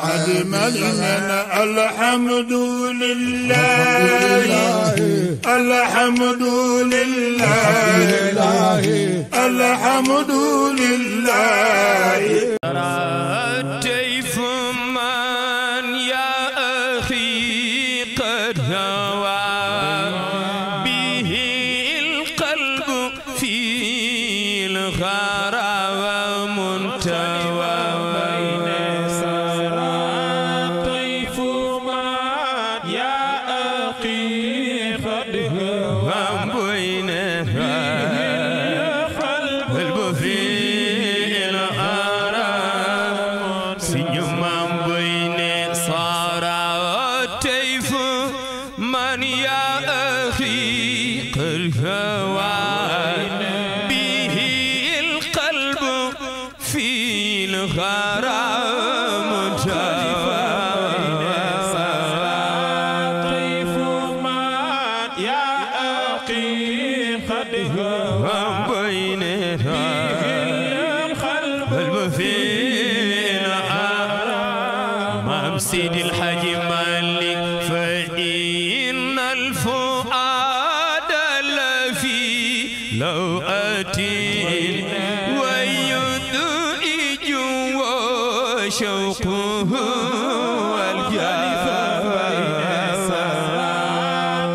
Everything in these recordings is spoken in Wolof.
أجملنا الحمد لله الحمد لله الحمد لله رتيف من يا أخي قد هوى به القلب في الغرى منتوى رتيف من يا أخي قد هوى بين القلب في من يا أخي قد هوى به القلب في الغرام منتوى طيف من يا أخي قد هوى بين القلب في الغرام سيد الحاج مالك فإن الفؤاد لفي لوءة ويدئج وشوقه والجفا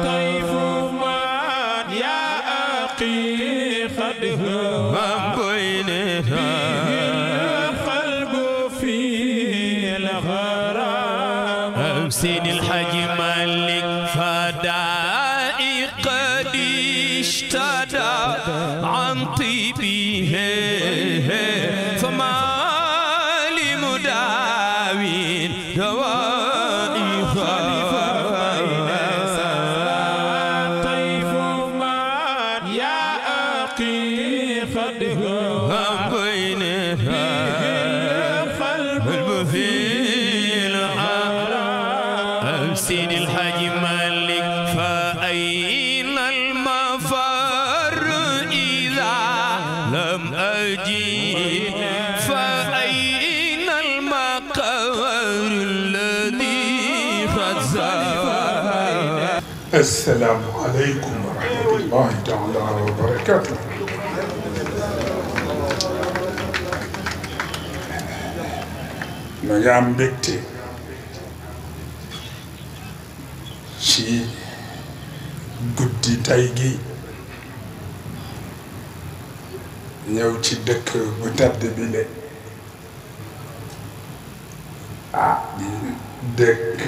طيف من يا أخي قد هوى بينها القلب في الغرام سيد الحاج مالك فدائي قد اشتدى عن طيبه فما لمداوين دوائها طيف من يا أخي قد هوى بينها القلب في العالم سيد الحاج مالك فأين المفر إذا لم أجد فأين المقر الذي قد زاد. السلام عليكم ورحمة الله تعالى وبركاته. ma nga am mbégte ci guddi tay gi ñëw ci dëkk bu tedd bi le di dëkk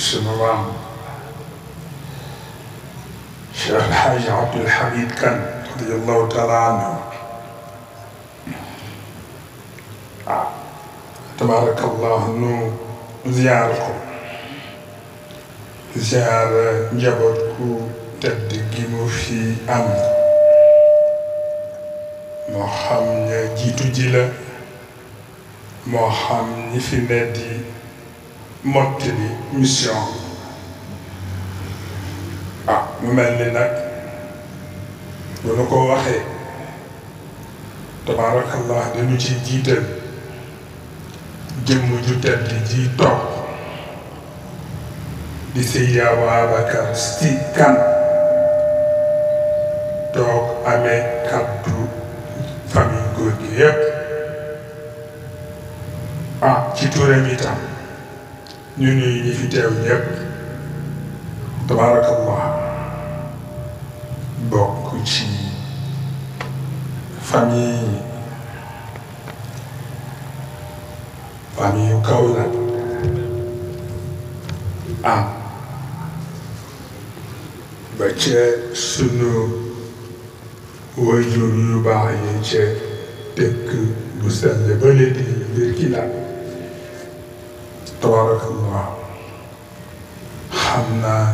sunu maam Cheikh El Hadj Abdoul Hamid Kane radiyallahu taala anhu tabarakallah nu ziyaar ko ziyaar njaboot ku tedd gi mu fi am moo xam ña jiitu ji la moo xam ñi fi ne di mottali mission mu mel ni nag bu nu ko waxee tabarakallah dañu ci jiital jëmm ju tedd ji toog di Seydi Ababacar Sy Kane toog amee kaddu famille góor gi yépp ci turam itam ñu nuyu ñi fi teew ñépp tabarakallah bokk ci famille yu kaw la ba ca sunu waajur yu baax yi ca dëkk bu sell ba léegi biir kii la tabarakallah xam naa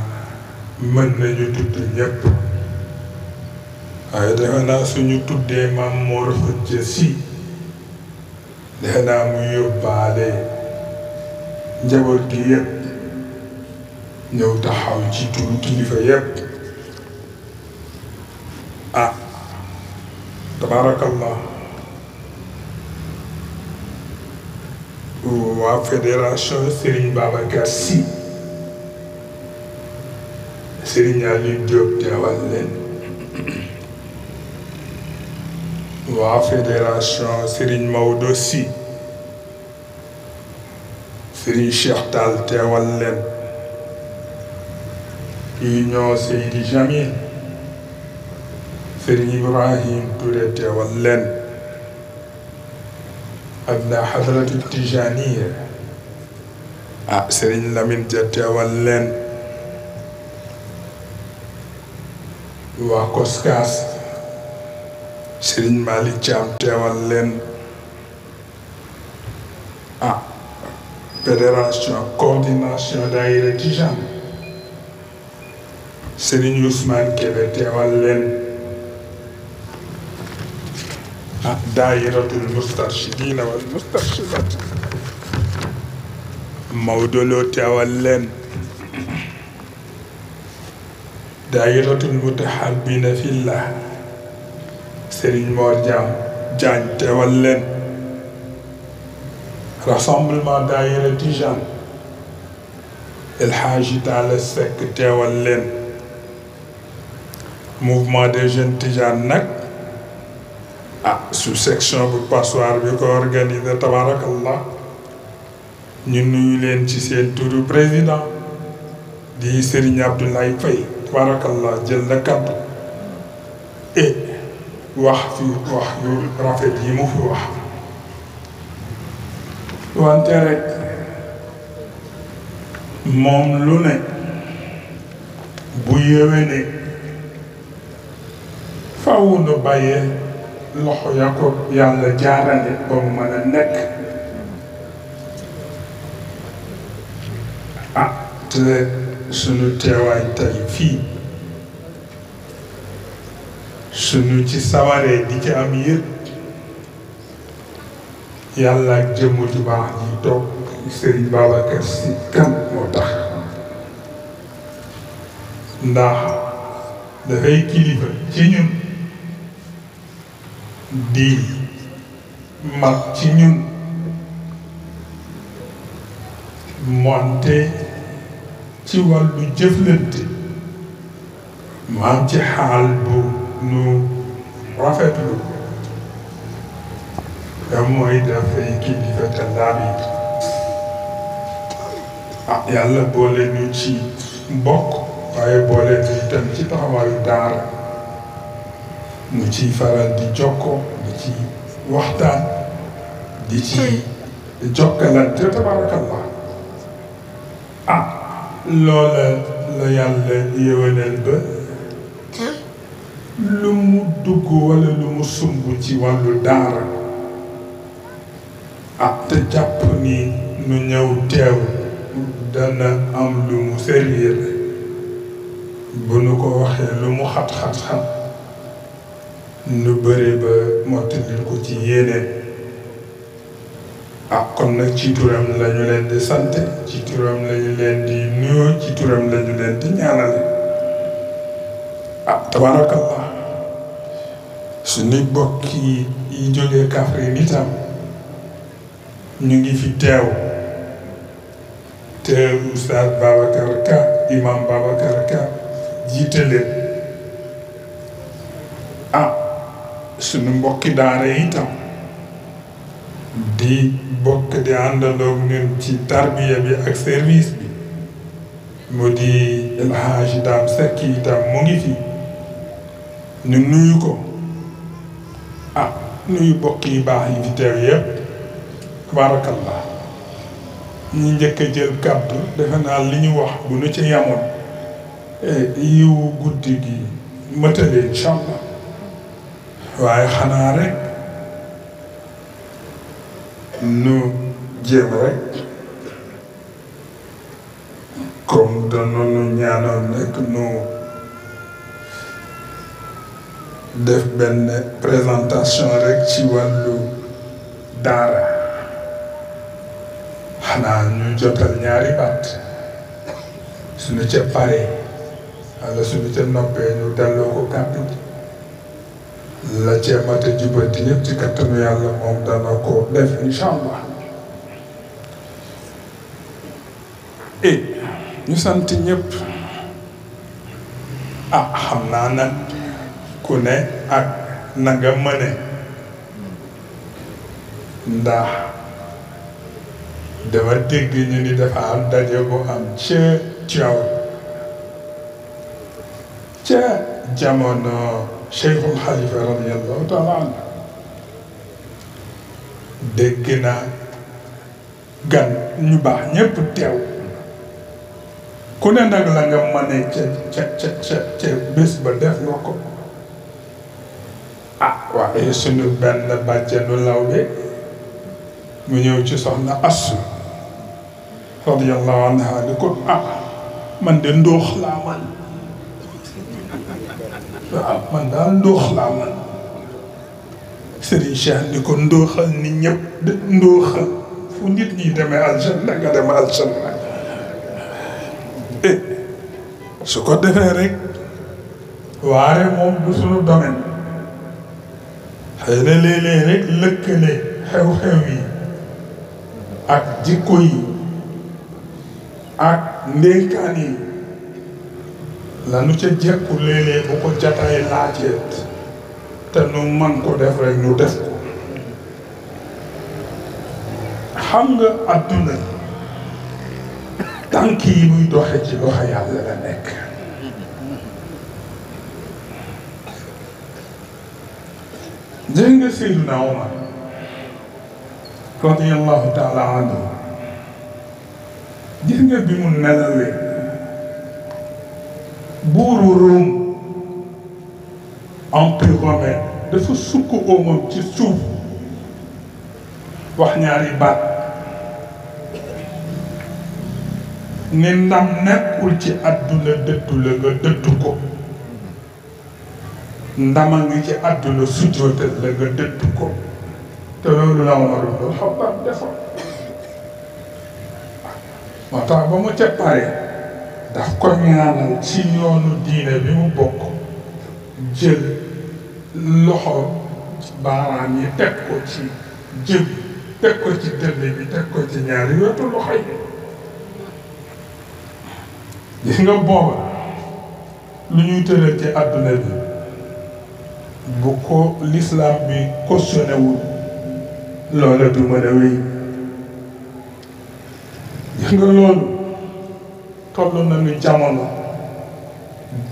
mën nañu tudd ñépp waaye defe naa suñu tuddee Maam Mor Khoudia Sy defe naa mu yóbbaale njaboot gi yépp ñëw taxaw ci turu kilifa yépp tabarakallah waa fédération Serigne Babacar Sy Serigne Aliou Diop teewal leen waa fédération Serigne Maodo Sy Serigne Cheikh Tall teewal leen union Seydi Jamil Serigne Ibrahim Touré teewal leen adna hadratu Tijaniya Serigne Lamine Dia teewal leen waa Koskas Serigne Malick Thiam teewal leen fédération coordination daayira Tijaan Serigne Ousmane Kébé teewal leen daayiratul mustarshidina wal mustarshidat Maodo Lo teewal leen daayiratul mutahabbina fillah Serigne Mor Diagne teewal leen rassemblement daayira Tijaan El Hadji Talla Seck teewal leen mouvement des jeunes Tijaan nag sous section bu Passoire bi ko organisé tabarakallah ñu nuyu leen ci seen turu président di Serigne Abdoulaye Faye tabarakallah jël la kaddu et wax yu rafet yi mu fi wax wante rek moom lu ne bu yéwéne faaw nu bàyyee loxo ya ko yàlla jaarale ba mu mën a nekk te sunu teewaay tey fii sunu ci sawaree di ci am yëpp yàlla ak jëmm ju baax ji toog Serigne Babacar Sy kan moo tax ndax dafay kilifa ci ñun di mag ci ñun moonte ci wàllu jëflante mu am ci xaal bu nu rafetlu te mooy dafay kilifa te laabir yàlla boole ñu ci mbokk waaye boole ñu itam ci taxawaayu daara ñu ciy faral di jokkoo di ci waxtaan di ci jokkalante tabarakallah loola la yàlla yéwénal ba lu mu dugg wala lu mu sumb ci wàllu daara te jàpp ni nu ñëw teew dana am lu mu servir bu nu ko waxee lu mu xat-xat-xat nu bëri ba mottali ko ci yéeneen kon nag ci turam lañu leen di sant ci turam lañu leen di nuyoo ci turam lañu leen di ñaanal tabarakallah suñu bokk yi jógee Kaffrine itam ñu ngi fi teew te Oustaz Babacar Ka Imam Babacar Ka jiite leen suñu mbokki daara itam di bokk di àndandoo ñun ci tarbiya bi ak service bi mu di El Hadji Dame Seck itam mu ngi fi ñu nuyu ko nuyu bokk yi baax yi fi teew yëpp tabarakallah ñi njëkk a jël kàddu defe naa li ñu wax bu nu ci yamoon yiwu guddi gi mëtale incha allah waaye xanaa rek nu jéem rek comme danoonu ñaanoon nekk nu def benn présentation rek ci wàllu daara xanaa ñu jotal ñaari baat suñu ca pare walla suñu ca noppee ñu delloo ko kàddu la cee mat a jubanti yëpp ci kattanu yàlla moom dana ko def incha allah ñu sant ñëpp xam naa nag ku ne ak na nga mëne ndax dama dégg ñu ni dafa am daje bu am ca Tiwaawan ca jamono Cheikhul Xalifa radiyallahu taala anhu dégg naa gan ñu baax ñëpp teew ku ne nag la nga mëne ca bés ba def nga ko waaye sunu benn bàjjenu lawbe mu ñëw ci soxna Assu radiyallahu anha ni ko man de ndóox laa man man daal ndóox laa man Serigne Cheikh ni ko ndóoxal ni ñëpp de ndóoxal fu nit ñi demee aljanna nga dem aljanna su ko defee rek waare moom du sunu domaine xëy na léeg-léeg rek lëkkale xew-xew yi ak jikko yi ak ndénkaan yi lanu ca jekku léeg-léeg bu ko jataay laajeet te nu man ko def rek nu def ko xam nga adduna tànk yi muy doxe ci loxo yàlla la nekk dégg nga Seydina Omar radiyallahu taala anhu gis nga bi mu nelawee buuru Room empire romain dafa sukk oomam ci suuf wax ñaari baat ne ndam nekkul ci àdduna dëddu la nga dëddu ko ndama ngi ci àdduna sujjootal la nga dëddu ko te loolu la Omar ibn Khattab defoon moo tax ba mu ca pare daf ko ñaanal ci yoonu diine bi mu bokk jël loxo baaraam yi teg ko ci jëb teg ko ci dënd bi teg ko ci ñaari wetu loxo yi gis nga booba lu ñuy tëral ci àdduna bi bu ko l'islam bi cautionné wul loola du mën a wéy gis nga loolu toll nañu jamono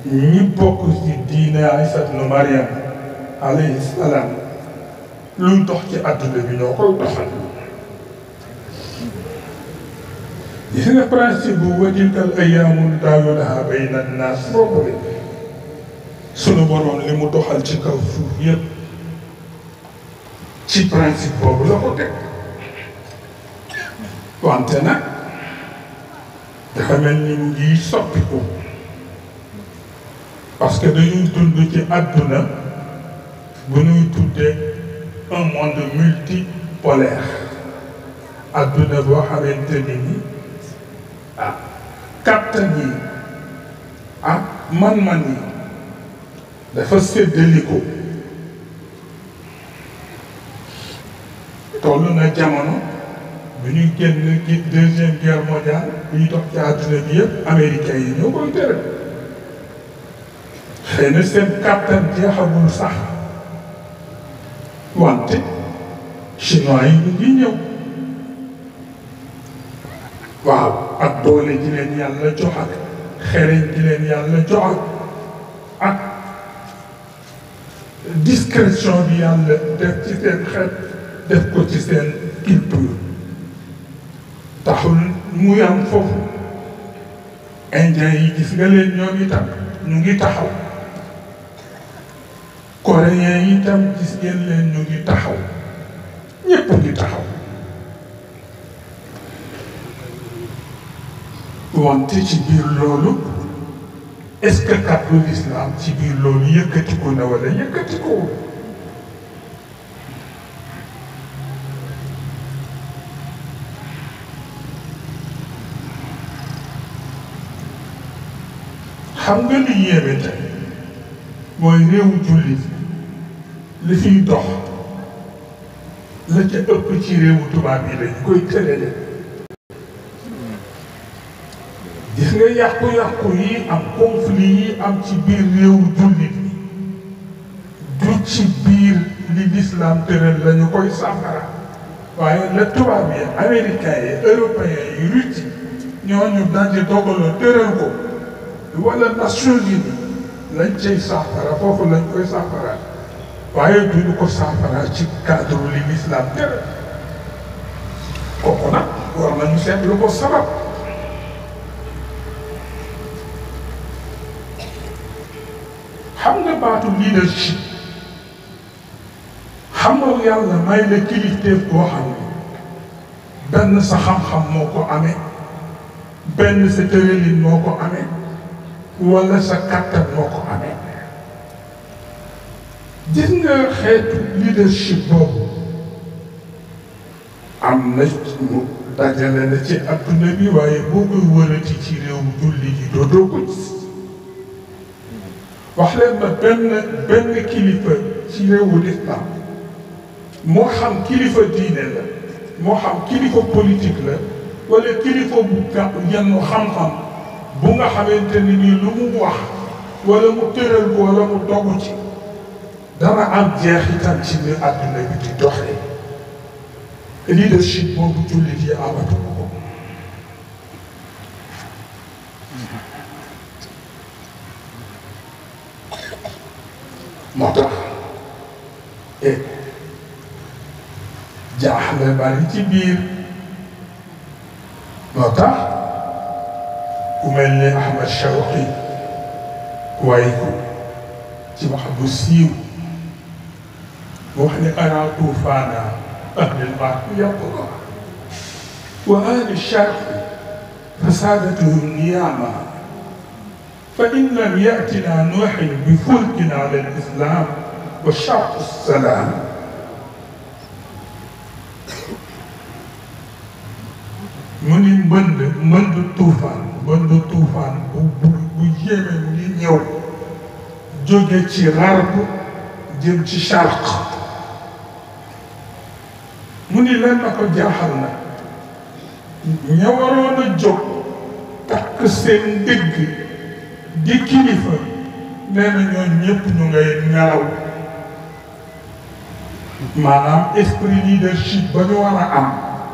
ñi bokk ci diine Isa ibnu Maryam alayhi salaam luy dox ci àdduna bi ñoo koy doxal gis nga principe bu wa tilkal ayyaamu nudaawiluhaa bayna n-naas boobu de sunu boroom li mu doxal ci kaw suuf yëpp ci principe boobu la ko teg wante nag dafa mel ni mu ngi soppiku parce que dañuy dund ci àdduna bu ñuy tuddee un monde multipolaire àdduna boo xamante ni kàttan yi ak man-man yi dafa séddaliko toll na jamono bu ñuy génn ci deuxième guerre mondiale bu ñu dox ci àdduna bi yëpp américains yi ñoo koy tere xëy na seen kàttan jeexagul sax wante chinois yi ñu ngi ñëw waaw ak doole ji leen yàlla jox ak xereñ ji leen yàlla jox ak discrétion bi yàlla def ci seen xel def ko ci seen culture taxul mu yam foofu indien yi gis nga leen ñoom itam ñu ngi taxaw coréen yi itam gis ngeen leen ñu ngi taxaw ñépp ngi taxaw wante ci biir loolu est-ce que kàddu l'islam ci biir loolu yëkkatiku na wala yëkkatikuwul xam nga li yéeme tey mooy réewu jullit li fiy dox la ca ëpp ci réewu tubaab yi dañ koy tërale gis nga yàqu-yàqu yi am conflit yi am ci biir réewu jullit yi du ci biir li l'islam tëral la ñu koy saafara waaye la tubaab yi américains yi européens yi russe yi ñooñu daje dogaloo tëral ko wala Nations Unies lañ cay saafara foofu lañ koy saafara waaye duñu ko saafara ci cadre li l'islam tëral kooku nag war nañu seet lu ko sabab xam nga baatu leadership xam nga yàlla may la kilifteef boo xam ne benn sa xam-xam moo ko amee benn sa tëralin moo ko amee wala sa kàttan moo ko amee gis nga xeetu leadership boobu am na mu dajale na ci adduna bi waaye boo koy wërati ci réew julli gi doo ko gis wax leen ma benn kilifa ci réewu lislaam moo xam kilifa diine la moo xam kilifa politique la wala kilifa bu gàpp yenn xam-xam bu nga xamante ni nii lu mu wax wala mu tëral ko wala mu dogu ci dana am jeexital ci ni àdduna bi di doxee leadership boobu jullit yi amatu ko moo tax jaaxle bari ci biir moo tax ku mel ni Ahmad Shawqi waaye ko ci wax bu siiw mu wax ne ara tuufaana ahli l-baat yaqula wa ahli sharqi fasaadatuhum niyaama fa in lam yatina nuuhin bi fulkin ala l-islam wa sharq salaam mu ni mbënd tuufaan bu yéeme mu ngi ñëw jóge ci Gharb jëm ci Sharq mu ni leen na ko jaaxal na ña waroon a jóg takk seen dëgg di kilifa nee na ñooñu ñëpp ñu ngay nelaw maanaam esprit leadership ba ñu war a am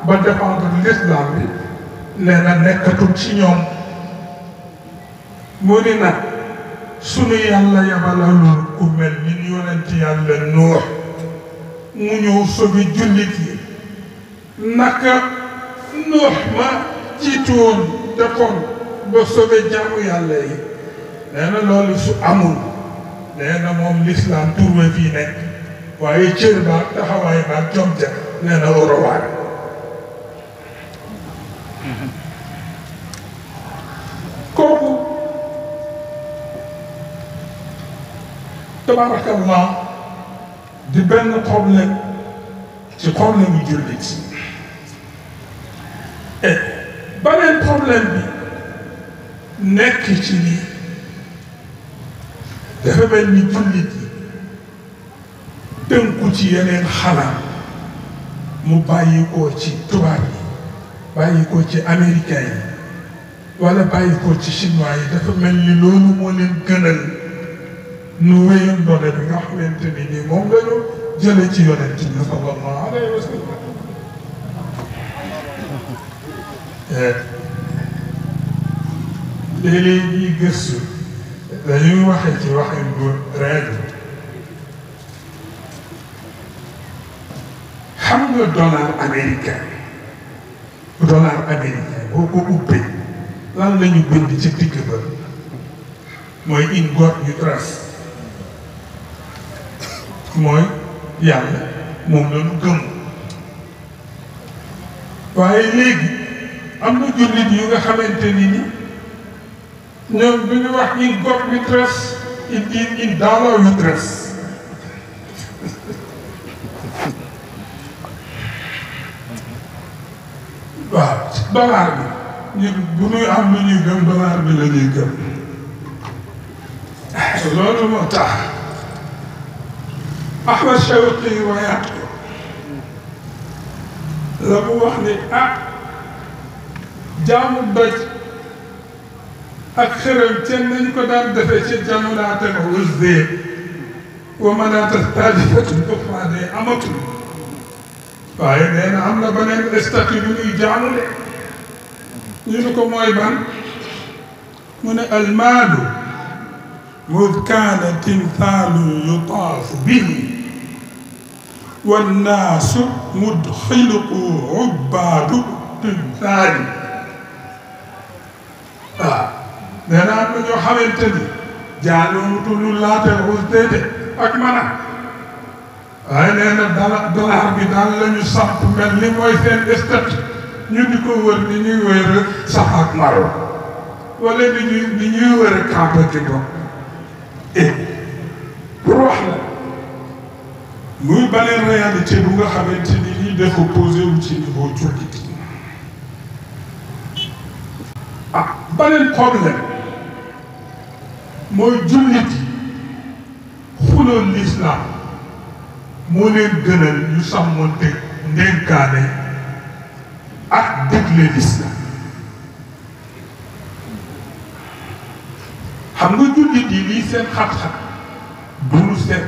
ba défendre l'islam bi nee na nekkatul ci ñoom mu ni nag sunu yàlla yabalalul ku mel ni yonent yàlla Nuux mu ñëw sobi jullit yi naka Nuux ma jiitoon defoon ba sobe jaamu yàlla yi nee na loolu su amul nee na moom l'islam turwe fii nekk waaye cër baag taxawaay baag jom ja nee na orowaar kooku tabarakallah di benn problème ci problème yu jullit et beneen problème bi nekk ci ni dafa mel ni jullit yi tënku ci yeneen xalaat mu bàyyi ko ci tubaab yi bàyyi ko ci américain yi wala bàyyi ko ci chinois yi dafa mel ni loolu moo leen gënal nu wéyal doole bi nga xamante ni nii moom la ñu jële ci yonent bi sallallahu alayhi wa sallam léeg-léeg ñuy gëstu dañuy waxee ci waxin bu réel xam nga dollar américain boo ko ubbee lan la ñu bind ci digg ba mooy in God you trust mooy yàlla moom la ñu gëm waaye léegi am na jullit yu nga xamante ni ñoom bi ñu wax in God we trust in dollar we trust waaw dollar bi ñun bu ñuy am lu ñuy gëm dollar bi la ñuy gëm loolu moo tax Ahmad Shawqi wayaat ko la mu wax ni jaamu doj ak xërëm kenn nañu ko daan defee ci Jamulaatal Uzza wa Manaata Saalisatul Uxraa de amatul waaye nee na am na beneen statut bu ñuy jaamu de ñu ne ko mooy ban mu ne almaalu mud kaana timthaalun yutaafu bihi wannaasu mudxiliqu ubbaadu timthaali waaw nee na am na ñoo xamante ni jaaluwutul Laatal Uzza de ak Manaat waaye nee na dollar bi daal la ñu samp mel ni mooy seen statut ñu di ko wër ni ñuy wër Safa ak Marwa wala ni ñuy wër Kaaba gi bopp pour wax la muy beneen réalité bu nga xamante ni lii dafa posé wu ci niveau jullit beneen problème mooy jullit yi xuloon l'islam moo leen gënal ñu sàmmonte ndénkaane ak dégle l'islam xam nga jullit yi lii seen xat-xat duñu seet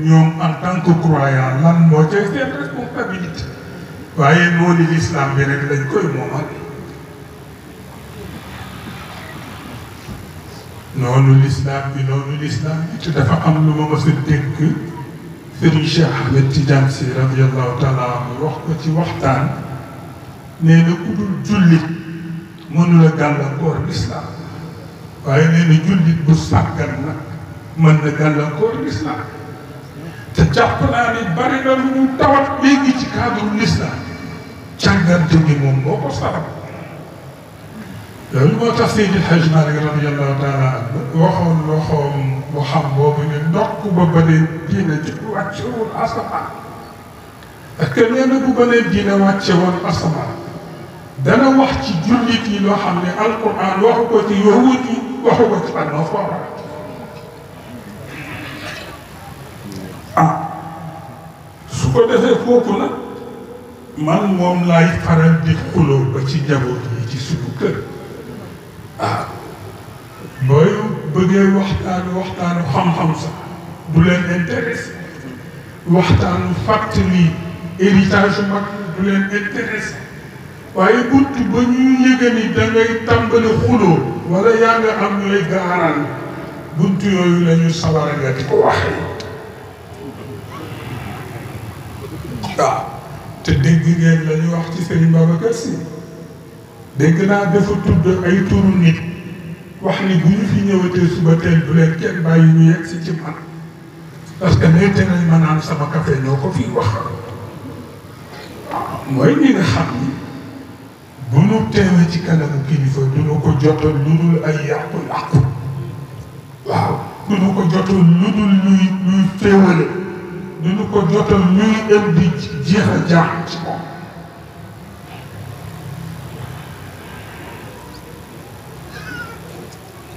ñoom en tant que croyant lan moo cay seen responsabilité waaye noonu l'islam bi rek lañ koy moomal noonu l'islam bi te dafa am lu ma mës a dénk Sëriñ Cheikh Ahmed Tidiane Sy radiyallahu taala anhu wax ko ci waxtaan nee na ku dul jullit mënula gàllankoor l'islam waaye nee na jullit bu sàggan nag mën na gàllankoor l'islam te jàpp naa ni bari na lu ñu tawat léegi ci cadre l'islam càggante gi moom moo ko sabab loolu moo tax Seydi El Hadji Malick radiyallahu taala anhu waxoon bu xam boobu ne ndokk ba beneen diine ji wàccewul asamaan parce que nee na bu beneen diine wàcce woon asamaan dana wax ci jullit yi loo xam ne alquran waxu ko ci yahud yi waxu ko ci an-nasaara su ko defee foofu nag man moom laay faral di xuloo ba ci njaboot yi ci suñu kër booy bëggee waxtaanu xam-xam sax du leen intéressé waxtaanu fàttali héritage mag du leen intéressé waaye bunt ba ñuy yëga ni da ngay tàmbali xuloo wala yaa nga am ñooy gaaraan bunt yooyu la ñu sawar nga di ko waxee waaw te dégg ngeen la ñu wax ci Serigne Babacar Sy dégg naa dafa tudd ay turu nit wax ni bu ñu fi ñëwatee suba teel du leen kenn bàyyi ñu yegg si ci man parce que nete nañ ma naan sama café ñoo ko fii wax mooy ñi nga xam ni bu ñu teewee ci kanamu kilifa du ñu ko jotal lu dul ay yàqu-yàqu waaw du ñu ko jotal lu dul luy féewale du ñu ko jotal luy indi jeex a jaax ci moom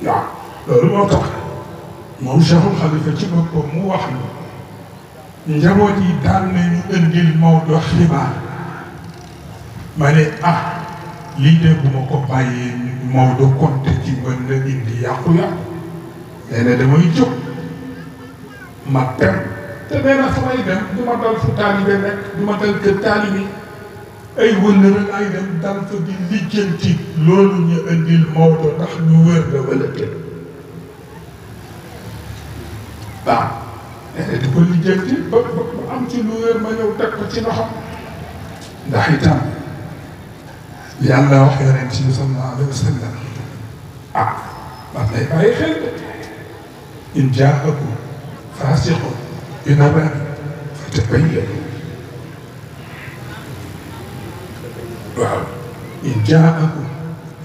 waaw loolu moo tax moom Cheikhul Khalifa ci boppam mu wax ni njaboot yi daan nañu indil Maodo xibaar ma ne lii de bu ma ko bàyyee Maodo compte ci mën na indi yàqu-yàqu nee na damay jóg ma dem te nee na samay dem du ma dal fu taalibe nekk du ma dal kër taalibe ay wëllëral ay dem dal fa di lijjanti loolu ñu indil Maodo ndax ñu wér la wala déet waaw nee na di ko lijjanti ba am ci lu wér ma ñëw teg ko ci loxo ndax itam yàlla wax yonent bi sallallahu alayhi wa sallam man lay bàyyi xel in jaakum faasiqun bi naba'in fatabayyanu waaw in jaakum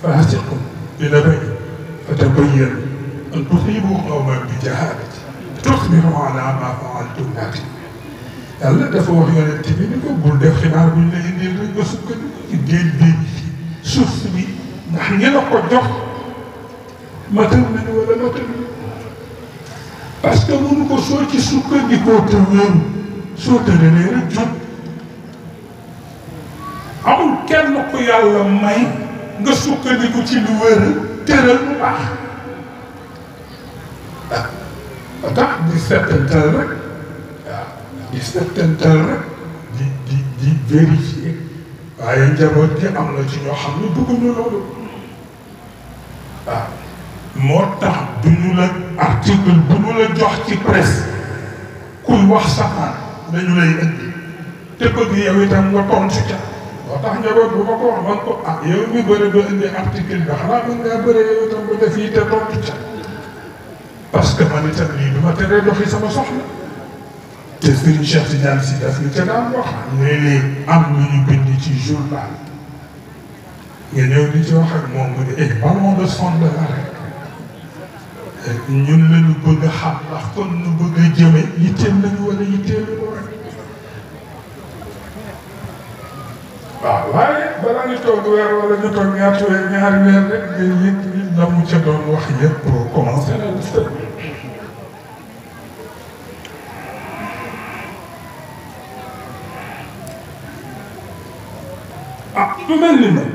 faasiqun bi naba'in fatabayyanu an tusiibu qawman bi jahaalatin tusbihu alaa maa fa'altum naadimin yàlla dafa wax yonent bi ni ko bul def xibaar buñ la indil rek nga sukkandiku ci géej bi suuf si bi ndax ñi la ko jox matal nañu wala matal parce que mënu ko soo ci sukkandikoo te wéeru soo tëralee rek jot amul kenn ku yàlla may nga sukkandiku ci lu wér tëral mu baax ba tax di settantal rek waaw di settantal rek di vérifier waaye njaboot gi am na ci ñoo xam ne bëgguñu loolu waaw moo tax du ñu la article bu ñu la jox ci presse kuy wax safaan dañu lay indi te bëgg yow itam nga tontu ca moo tax njaboot bu ma ko wax man ko yow mi bëri ba indi article bi xanaa mën ngaa bëri yow itam ba def yi te tontu ca parce que man itam lii du ma teree doxi sama soxla te Serigne Cheikh Tidiane Sy daf ñu ca daan wax léeg-léeg am lu ñu bind ci journal nga ñëw di ci wax ak moom mu ne parlons de son de l'arrêt ñun la ñu bëgg a xam ndax kon ñu bëgg a jëme yitteem lañu wala yitteelu ko rek waaw waaye balaa ñu toog weer wala ñu toog ñaari weer rek nga yëg ni la mu ca doon wax yëpp pour commencer la liste lu mel ni nag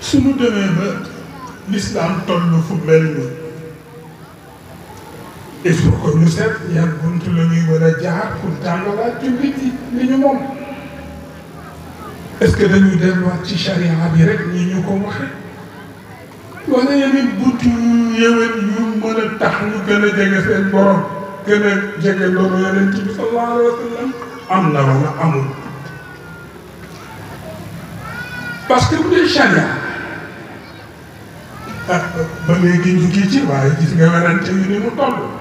suñu demee ba l'islam toll fu mel ni il faut que ñu seet yan buntu la ñuy war a jaar pour jàngalaat jullit yi li ñu moom est-ce que dañuy delluwaat ci charia bi rek ñi ñu ko waxe wala yeneen buntu yéwén yu mën a tax ñu gën a jege seen borom gën a jege loolu yonent bi sallallahu alayhi wa sallam am na wala amul parce que bu dee charia ba léegi ñu ngi ci waaye gis nga werante yu ni mu toll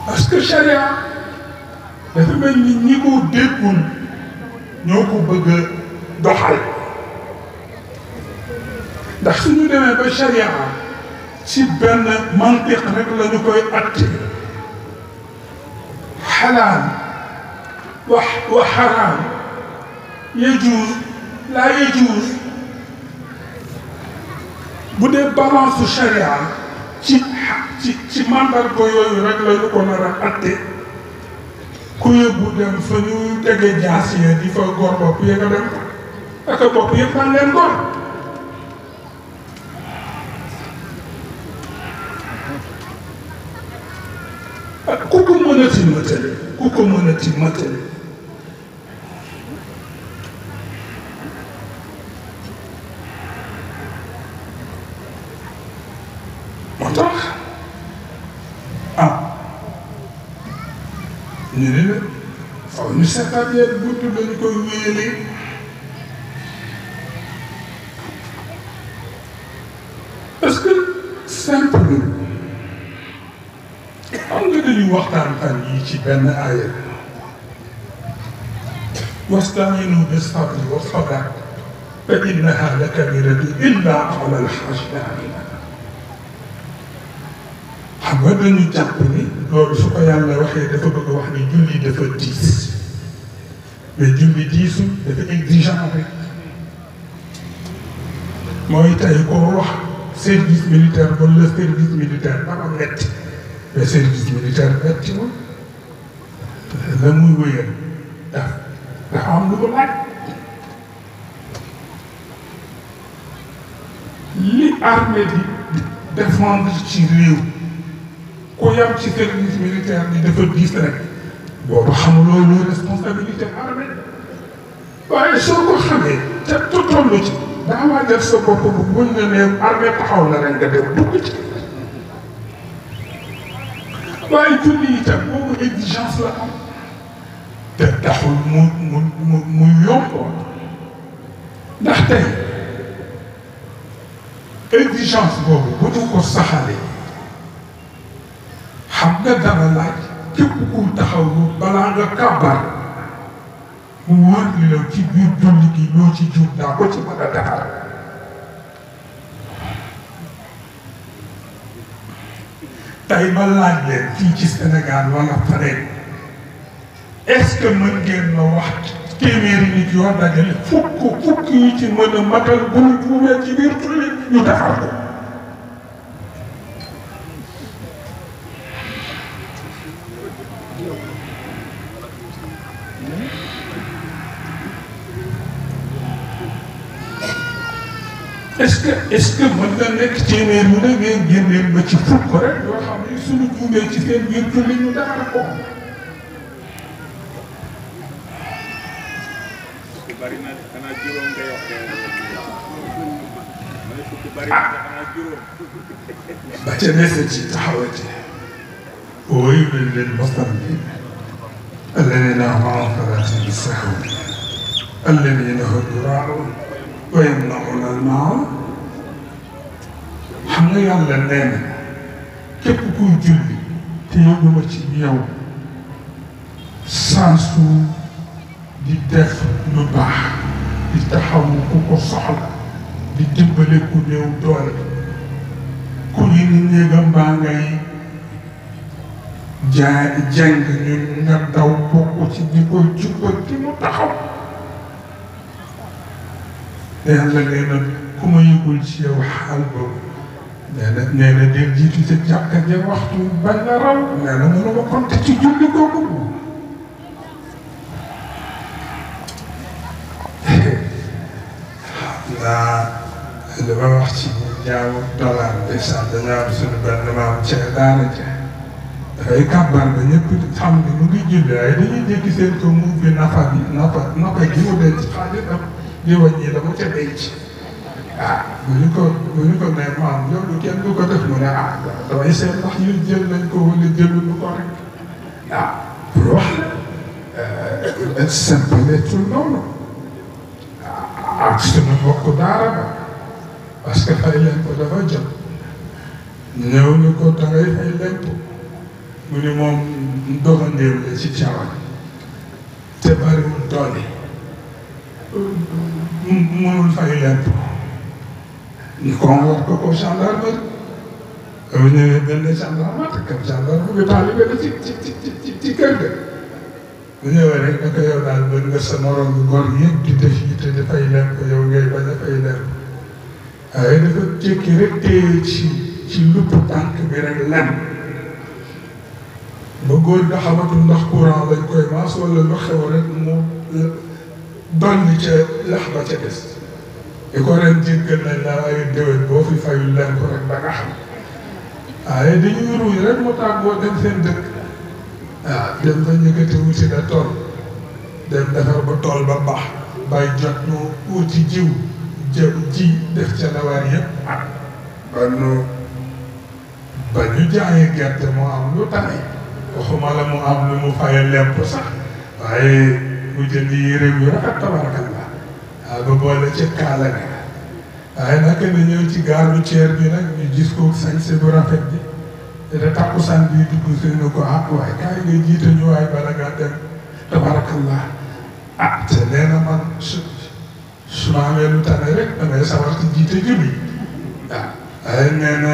parce que charia dafa mel ni ñi ko déggul ñoo ko bëgg a doxal ndax suñu demee ba charia ci benn mantiq rek la ñu koy atte xalaal wa xaraam yajuuz laa yajuuz bu dee balance su charia ci mandarga yooyu rek la ñu ko nar a atte ku yëbbu dem fa ñu tege jaas ya di fa góor bopp ya nga dem ak bopp yëpp man leen góor ku ko mën a ci matale ku ko mën a ci matale moo tax ñu ne la faw ñu seetaat yéen buntu dañu koy wéyalee parce que simple xam nga dañuy waxtaan fan yii ci benn aaya wasta'iinu bis-sabri was-salaati fa innahaa lakabiiratun illaa alal xaashi'iin xam nga dañu jàpp ni loolu su ko yàlla waxee dafa bëgg a wax ni julli dafa diis mais julli diisu dafa exigeant rek mooy tey koo wax service militaire wala service militaire dafa metti mais service militaire metti moom la muy wéyal dafa am lu ko laaj li armée di défendre ci réew ku yam ci service militaire ni dafa diis rek boobu xamuloo luy responsabilité armée waaye soo ko xamee te tollu ci daa waa def sa bopp bu buñ nga ne armée taxaw na rek nga dem dugg ci waaye julli itam boobu exigence la am te taxul mu yomboon ndax tey exigence boobu bu ñu ko saxalee xam nga dara laaj képp ku taxaw balaa nga kàbbar mu wóor ni la ci biir julli gi loo ci jur daa ko ci mën a defar tey ma laaj leen fii ci Sénégal wala feneen est-ce que mën ngeen ma wax téeméeri nit yoo dajale fukk yi ci mën a matal bu ñu juumee ci biir julli ñu defar ko est-ce que mën na nekk téeméer yu ne ngeen génneel ma ci fukk rek yoo xam ne suñu juumee ci seen biir julli ñu daara ko. ba ca dese ci taxawati waylun lil musallin alladina hum an salatihim sahun alladina hum yuraun wa yamnauna al-maun. xam nga yàlla nee na képp kuy julli te yóbbuma ci yow sansu di def lu baax di taxawu ku ko soxla di dimbale ku néew doole ku ñu ni néegam baa ngay jàng ñun nga daw bokk ci ñi koy jubbal ci mu taxaw. yàlla nee na ku ma yëgul ci yow xaal boobu nee na del jiitu ca jàkka ja waxtu bañ la raw nee na mënu ma compter ci julli googu. li ma wax ci ñaaw dollar bi sax dañoo am suñu benn maam ca daara ja dafay kàbbar ba ñëpp xam ne mu ngi julli waaye dañuy jékki seen ko mu ubbi nafa gi mu denc xaalisam di wàññi la mu ca denc. bu ñu ko nee maam loolu kenn du ko def mu ne damay seet ndax ñu jël nañ ko wala jëluñu ko rek pour wax la simple tout noonu ak suñu mbokk daara ba parce que fay leen ko dafa jot ñëw ni ko dangay fay lépp mu ni moom doxandéem la ci caawal te bariwul doole mënul fay lépp ñu convoqué ko gendarmerie bu ñëwee benn gendarme te comme gendarme bi taalibe la ci kër ga bu ñëwee rek ne ko yow daal mën nga sa morom yu góor yëpp di def yi te dafay leen ko yow ngay bañ a fay leen waaye dafa jékki rek téye ci lupp tànk bi rek lem ba góor nga xamatul ndax courant lañ koy maas wala lu xew rek mu dolli ca lax ba ca des di ko ren jéggal nañ la waaye déwén boo fi fayul leen ko rek ba nga xam waaye dañuy ruuy rek mu tàggoo dem seen dëkk dem fa ñëkkati wuti na tool dem defar ba tool ba baax bay jot ñu wuti ji def ca lawaar yëpp ba ñu jaayee gerte mu am lu tane waxuma la mu am lu mu fayal lemp sax waaye mu jënd yére yu rafet tabarakallah ba boole ca kaala ne waaye naka na ñëw ci gaaru ceer bi nag ñu gis ko sañse bu rafet bi te takkusaan bi dugg suñu ko waaye kaay nga jiite ñu waaye bala ngaa dem tabarakallah te nee na man su ma amee lu tane rek damay sawar ci jiite julli waaye nee na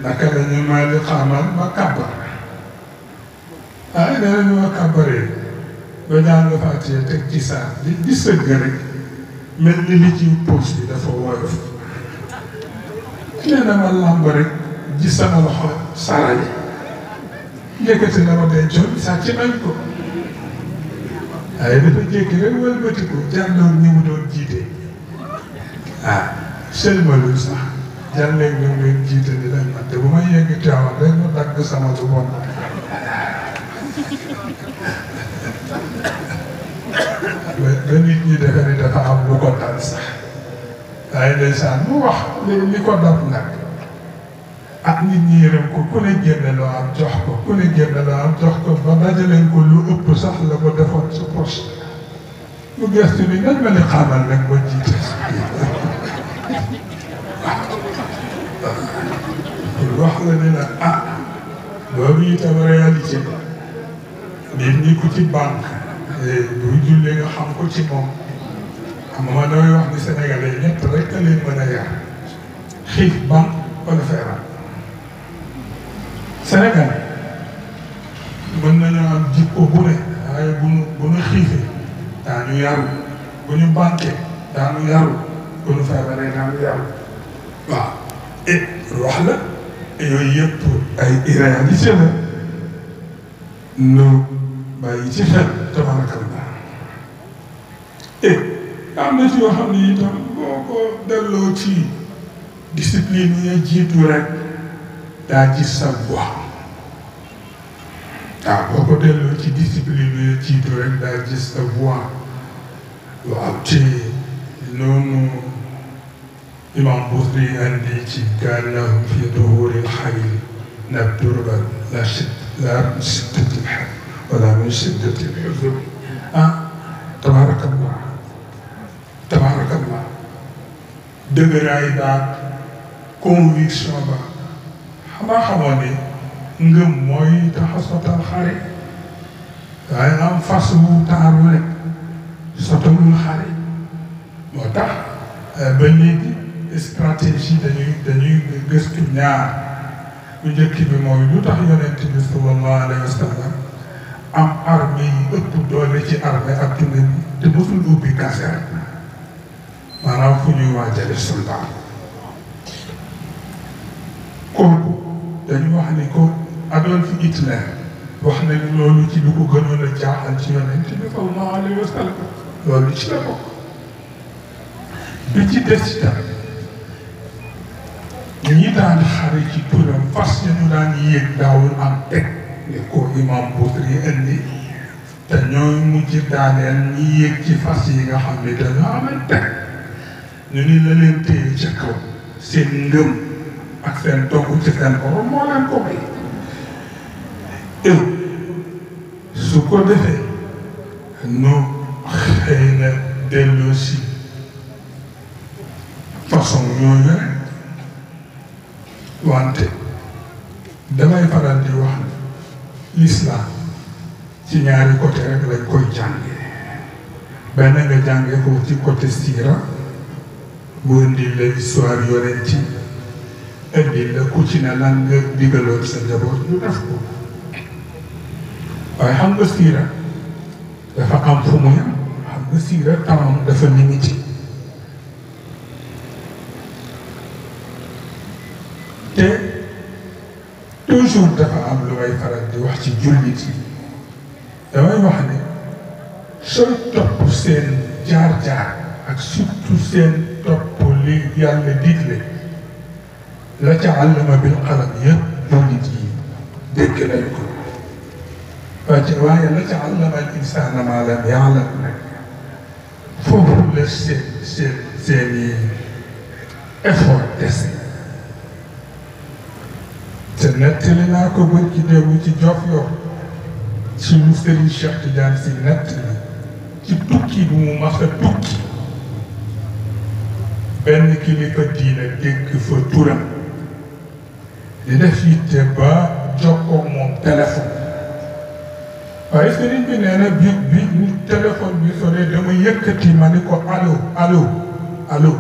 naka la ñu may li xamal ma kàbbar waaye nee na ñu ma kàbbaree ba jàng Faatiha teg ci saar di sëgg rek mel ni li ci poos bi dafa woyof nee na ma làmb rek gis sama loxo sarali yëkkati la ma dencoon sàcc nañ ko waaye dafa jékki rek wëlbati ko jàlloon ñi mu doon jiite sëlmalul sax jàlleeg ñoom leen jiite di leen man te bu ma yegg Tiwaawan rek mu dagg sama lu bon ba nit ñi defe ni dafa am lu ko dal sax waaye ndeysaan mu wax li ko dab nag nit ñi yërëm ko ku ne génne loo am jox ko ku ne génne loo am jox ko ba dajaleen ko lu ëpp sax la ko defoon sa poche mu gestu ni nañ ma ni xamal rek ba jiite pour wax la ne la loolu itam réalité nit ñi ku ci banque bu jullee nga xam ko ci moom xam nga man damay wax ni Sénégalais ñett rek a leen mën a yar xiif banque wala feebar Sénégal mën nañoo am jikko bu ne waaye bu nu xiifee daañu yaru bu ñu banqué daanu yaru bu ñu feebaree daanu yaru waaw wax la yooyu yëpp ay irréalité la nu bàyyi ci xel tabarakallah am na ci yoo xam ne itam boo ko delloo ci discipline yi jiitu rek daa gis sa voix waaw boo ko delloo ci discipline yi jiitu rek daa gis sa voix waaw te noonu imam Busiri andi ci kaannahum fi duhuril xayli nabdurban la shiddatil xar wala min shiddatil xuzur tabaarakallah tabaarakallah dëgëraay baa conviction ba xamaa xamoon ne ngëm mooy tax a sottal xare waaye am fas wu taaru rek sottalul xare moo tax ba léegi stratégie dañuy gëstu ñaar bu njëkk bi mooy lu tax yonent bi sallallahu alayhi wa sallam am armée yi ëpp doole ci armée adduna bi te mosul ubbi caserne maanaam fu ñuy waajale soldat kooku dañu wax ni ko Adolf Hitler wax na ni loolu ci lu ko gënoon a jaaxal ci yonent bi sallallahu alayhi wa sallam loolu ci la bokk bi ci des itam ñi daan xare ci turam fas ñu daan yéeg daawul am teg ni ko imam Busiri indi te ñooy mujj daaneel ñi yéeg ci fas yi nga xam ne dañoo amal teg ñu ni la leen téye ca kaw seen ngëm ak seen togg ci seen borom moo leen ko may su ko defee nu xëy na delloo si façon ñooñu rek wante damay faral di wax l'islam ci ñaari côté rek lañ koy jànge benn nga jànge ko ci côté sira mu indi la histoire yonent yi indi la ku ci ne lan nga digaloon sa njaboot ñu def ko waaye xam nga sira dafa am fu mu yam xam nga sira tamam dafa limité te toujours dafa am lu may faral di wax ci jullit yi damay wax ne sooy topp seen jaar-jaar ak surtout seen topp li yàlla digle la ca àllama bil qalam yëpp jullit yi dégg nañu ko waaye la ca àllama al insaana maa lam ya'lam nag foofu la seeni effort des te nettali naa ko bër ci démb ci Diofior ci lu Serigne Cheikh Tidiane Sy nettali ci tukki bu mu mas a tukki benn kilifa diine dégg fa turam di def yitte ba jokkoo moom téléphone waaye Serigne bi nee na bi téléphone bi sonné dama yëkkati ma ni ko allo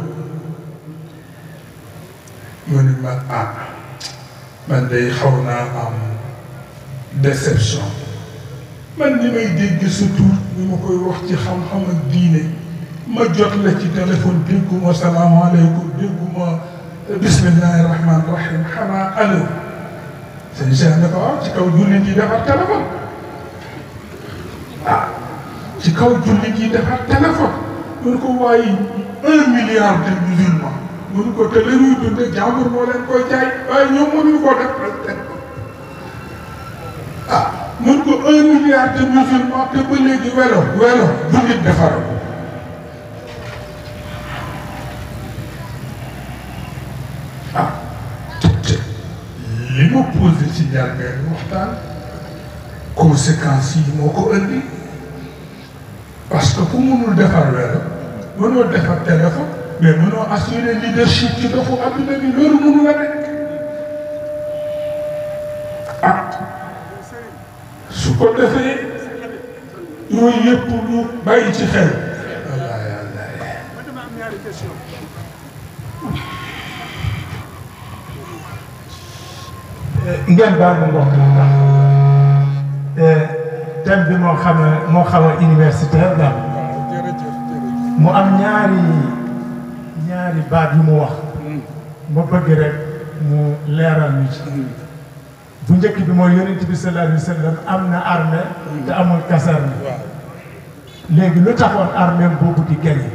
mu ni ma man day xaw naa am déception man ni may dégg sa tur ñu ma koy wax ci xam-xam ak diine ma jot la ci téléphone dégguma salaamaaleykum dégguma bismillahi rahmaani rahim xanaa allo sëñ Cheikh ne ko waaw ci kaw jullit yi defar téléphone ci kaw jullit yi defar téléphone mun ko waaye 1 milliard de musulmans mënu ko te la ñuy dundee jàmbur moo leen koy jaay waaye ñoom mënuñu koo def mën ko 1 milliard de musulmans te ba léegi welo jullit defaral te li ma posé ci njàlbeen waxtaan conséquences yi moo ko indi parce que ku mënul defar welo mënoo defar téléphone mais mënoo assurer leadership ci doxu adduna bi loolu mënu la nekk su ko defee yooyu yëpp ñu bàyyi ci xel. ngeen baal ma mbokk mi ndax thème bi moo xaw a universitaire daal mu am ñaari baat yu mu wax ma bëgg rek mu leeral ñu ci bu njëkk bi mooy yonent bi sallallahu alayhi wa sallam am na armée te amul caserne léegi lu taxoon armée boobu di gagné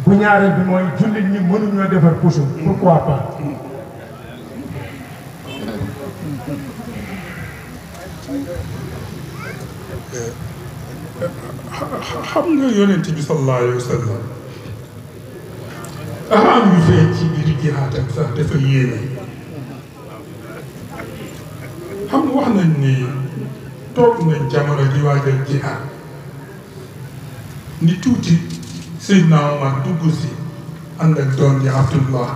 bu ñaareel bi mooy jullit ñi mënuñoo defar puso pourquoi pas. xam nga yonent bi sallallahu alayhi wa sallam am yu feeñ ci biir jihaatam sax dafa yéeme. xam nga wax nañ ni toog nañ jamono di waajal jihaad ni tuuti Seydina Omar dugg si ànd ak doom ji Abdullah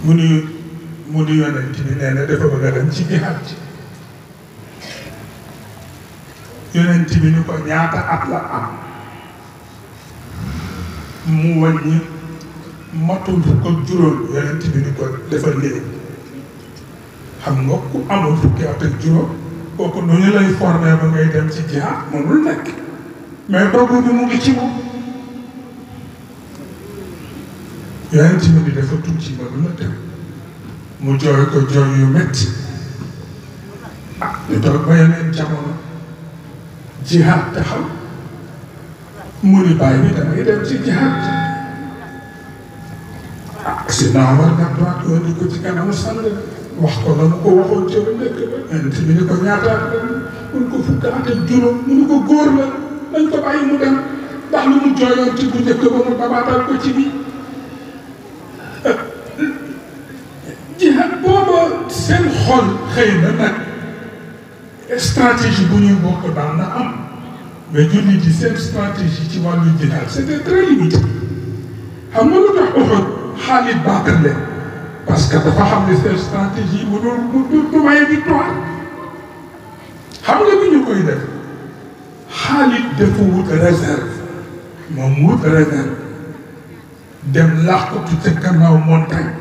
mu ni yonent bi nee na dafa bëgg a dem ci jihaad ci yonent bi ni ko ñaata at la am mu wàññi matul ko juróom yonent bi ni ko defal léegi xam nga ku amul fukki at ak juróom kooku nu ñu lay formé ba ngay dem ci jihaad mënul nekk mais doogu bi mu ngi ci moom yonent bi ni dafa tuuti mënul la dem mu jooy ko jooy yu métti ñu toog ba yeneen jamono jihaad taxaw mu ni bàyyi bi damay dem ci jihaad si naa war nga doot ko ni ko ci kanamu sang wax ko la mu ko waxoon ci lu nekk ba yonent bi ni ko ñaataat dem mun ko fukk at ak juróom mu ni ko góor la dañ ko bàyyi mu dem ndax lu mu jooyoon ci bu njëkk ba mu dabaatal ko ci bi jihaad booba seen xol xëy na nag stratégie bu ñuy bokk daan na am mais jullit yi seen stratégie ci wàllu jihaad c'était très limité xam nga lu tax Uhud Xaalid baatal leen parce que dafa xam ne seen stratégie mu du maye victoire xam nga bi ñu koy def Xaalid dafa wut réserve moom wut réserve dem làqatu ca gannaaw montagne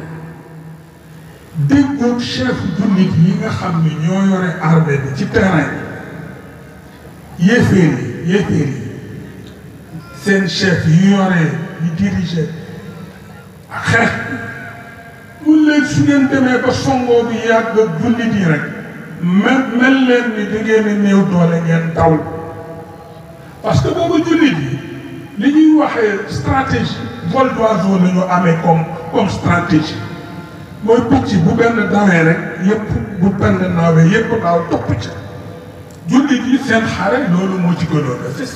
déggoog chef jullit yi nga xam ne ñoo yore armée bi ci terrain bi yéeféer yi seen chef yu yore yu diriger xeex mun leen su ngeen demee ba songoo bi yàgg jullit yi rek mel leen ni da ngeen a néew doole ngeen daw parce que boobu jullit yi li ñuy waxee stratégie vol d'oiseau la ñu amee comme stratégie mooy picc bu benn dawee rek yëpp bu benn naawee yëpp daaw topp ci jullit yi seen xare loolu moo ci gënoon a fës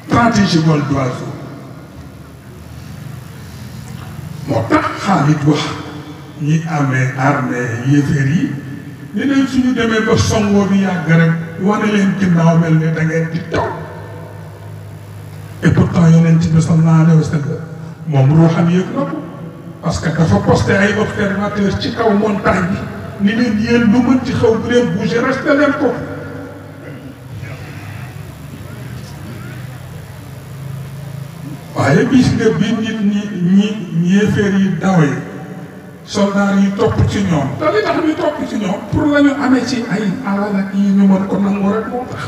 stratégie vol d'oiseau moo tax Xaalid wax ñi amee armée yéeféer yi ni leen suñu demee ba songoo bi yàgg rek wane leen ginnaaw mel ni da ngeen di taw et pourtant yonent bi sallallahu alayhi wa sallam moom ruuxam yëg na ko parce que dafa posté ay observateur ci kaw montagne bi ni leen yéen lu mën ci xaw bu leen bouger resté leen ko waaye bis nga bi nit ñi yéeféer yi dawee soldats yi topp ci ñoom te li tax ñu topp ci ñoom pour la ñu amee ci ay alal ak yi ñu mën ko nangu rek moo tax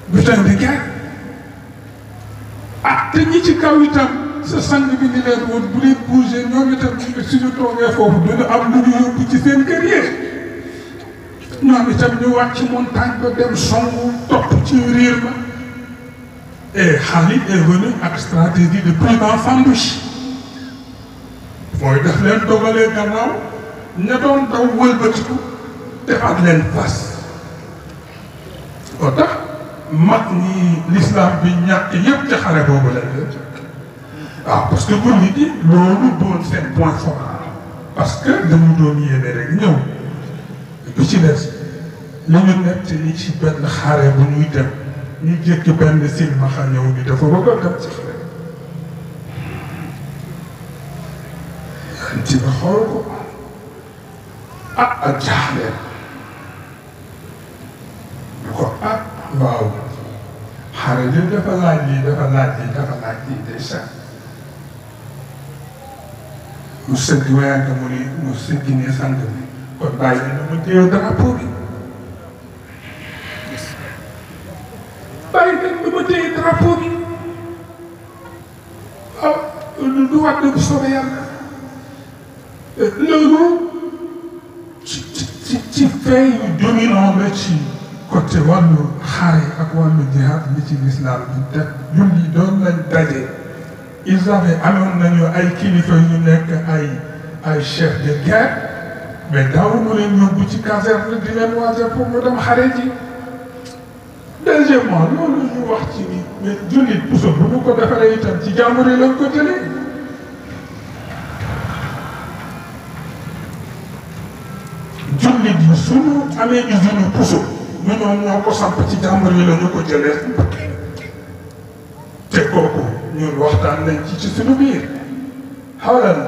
butin de guerre te ñi ci kaw itam sa sang bi ni leen woon bu leen bouger ñoom itam suñu toogee foofu duñu am lu ñu yóbbu ci seen kër yi ñoom itam ñu wàcc montagne ba dem songu topp ci riir ba et Khalid est venu ak stratégie de prudence en douche mooy def leen dogalee gannaaw ña doon daw wëlbatiku defaat leen fas moo tax mag ñi l'islam bi ñàkk yëpp ci xare boobu lañ leen waaw parce que pour nit yi loolu doon seen point fort parce que dañu doon yéene rek ñëw bi ci des li ñu nekk li ci benn xare bu ñuy dem ñu jékki benn silmaxa ñëw ni dafa bëgg a dem ci xare yan ci nga xool ko ak jaaxle ñu ko waaw xare li dafa laaj lii dafa laaj lii day sax mu sëgg wayante mu sëgg ne sant bi kon bàyyi na mu téye drapeau bi bàyyi leen ba ma téye drapeau bi waaw du wàdd bu soobee yàlla loolu ci fait yu dominant la ci côté wàllu xare ak wàllu jihaad li ci lislaam bi te julli doon lañ daje ils avaient amoon nañu ay kilifa yu nekk ay chef de guerre mais daawuñu leen yóbbu ci caserne di leen waajal pour ñu dem xare ji. deuxièmement loolu ñu wax ci ni mais jullit puso bu ñu ko defaree itam ci jàmbur yi lañ ko jëlee jullit yi suñu amee usine puso ñu ñoo ko samp ci jàmbur yi la ñu ko jëlee te kooku ñun waxtaan nañ ci suñu biir xawlan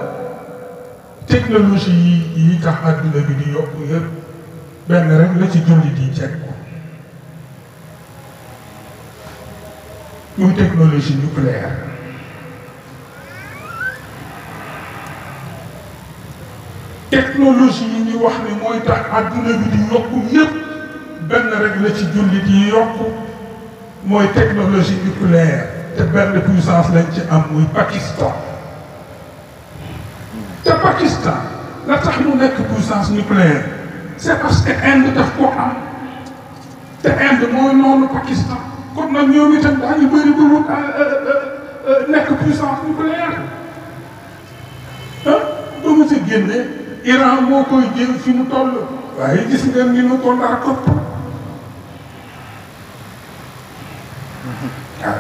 technologie yi tax adduna bi di yokku yëpp benn rek la ci jullit yi jeg muy technologie nucléaire technologie yi ñu wax ni mooy tax adduna bi di yokku yëpp benn rek la ci jullit yi yokku mooy technologie nucléaire te benn puissance lañ ci am muy Pakistan te Pakistan la tax mu nekk puissance nucléaire c'est parce que Inde daf ko am te Inde mooy noonu Pakistan kon nag ñoom itam daañu bëri ba wut nekk puissance nucléaire ba mu si génne Iran moo koy jël fi mu toll waaye gis ngeen ni mu ko nar kopp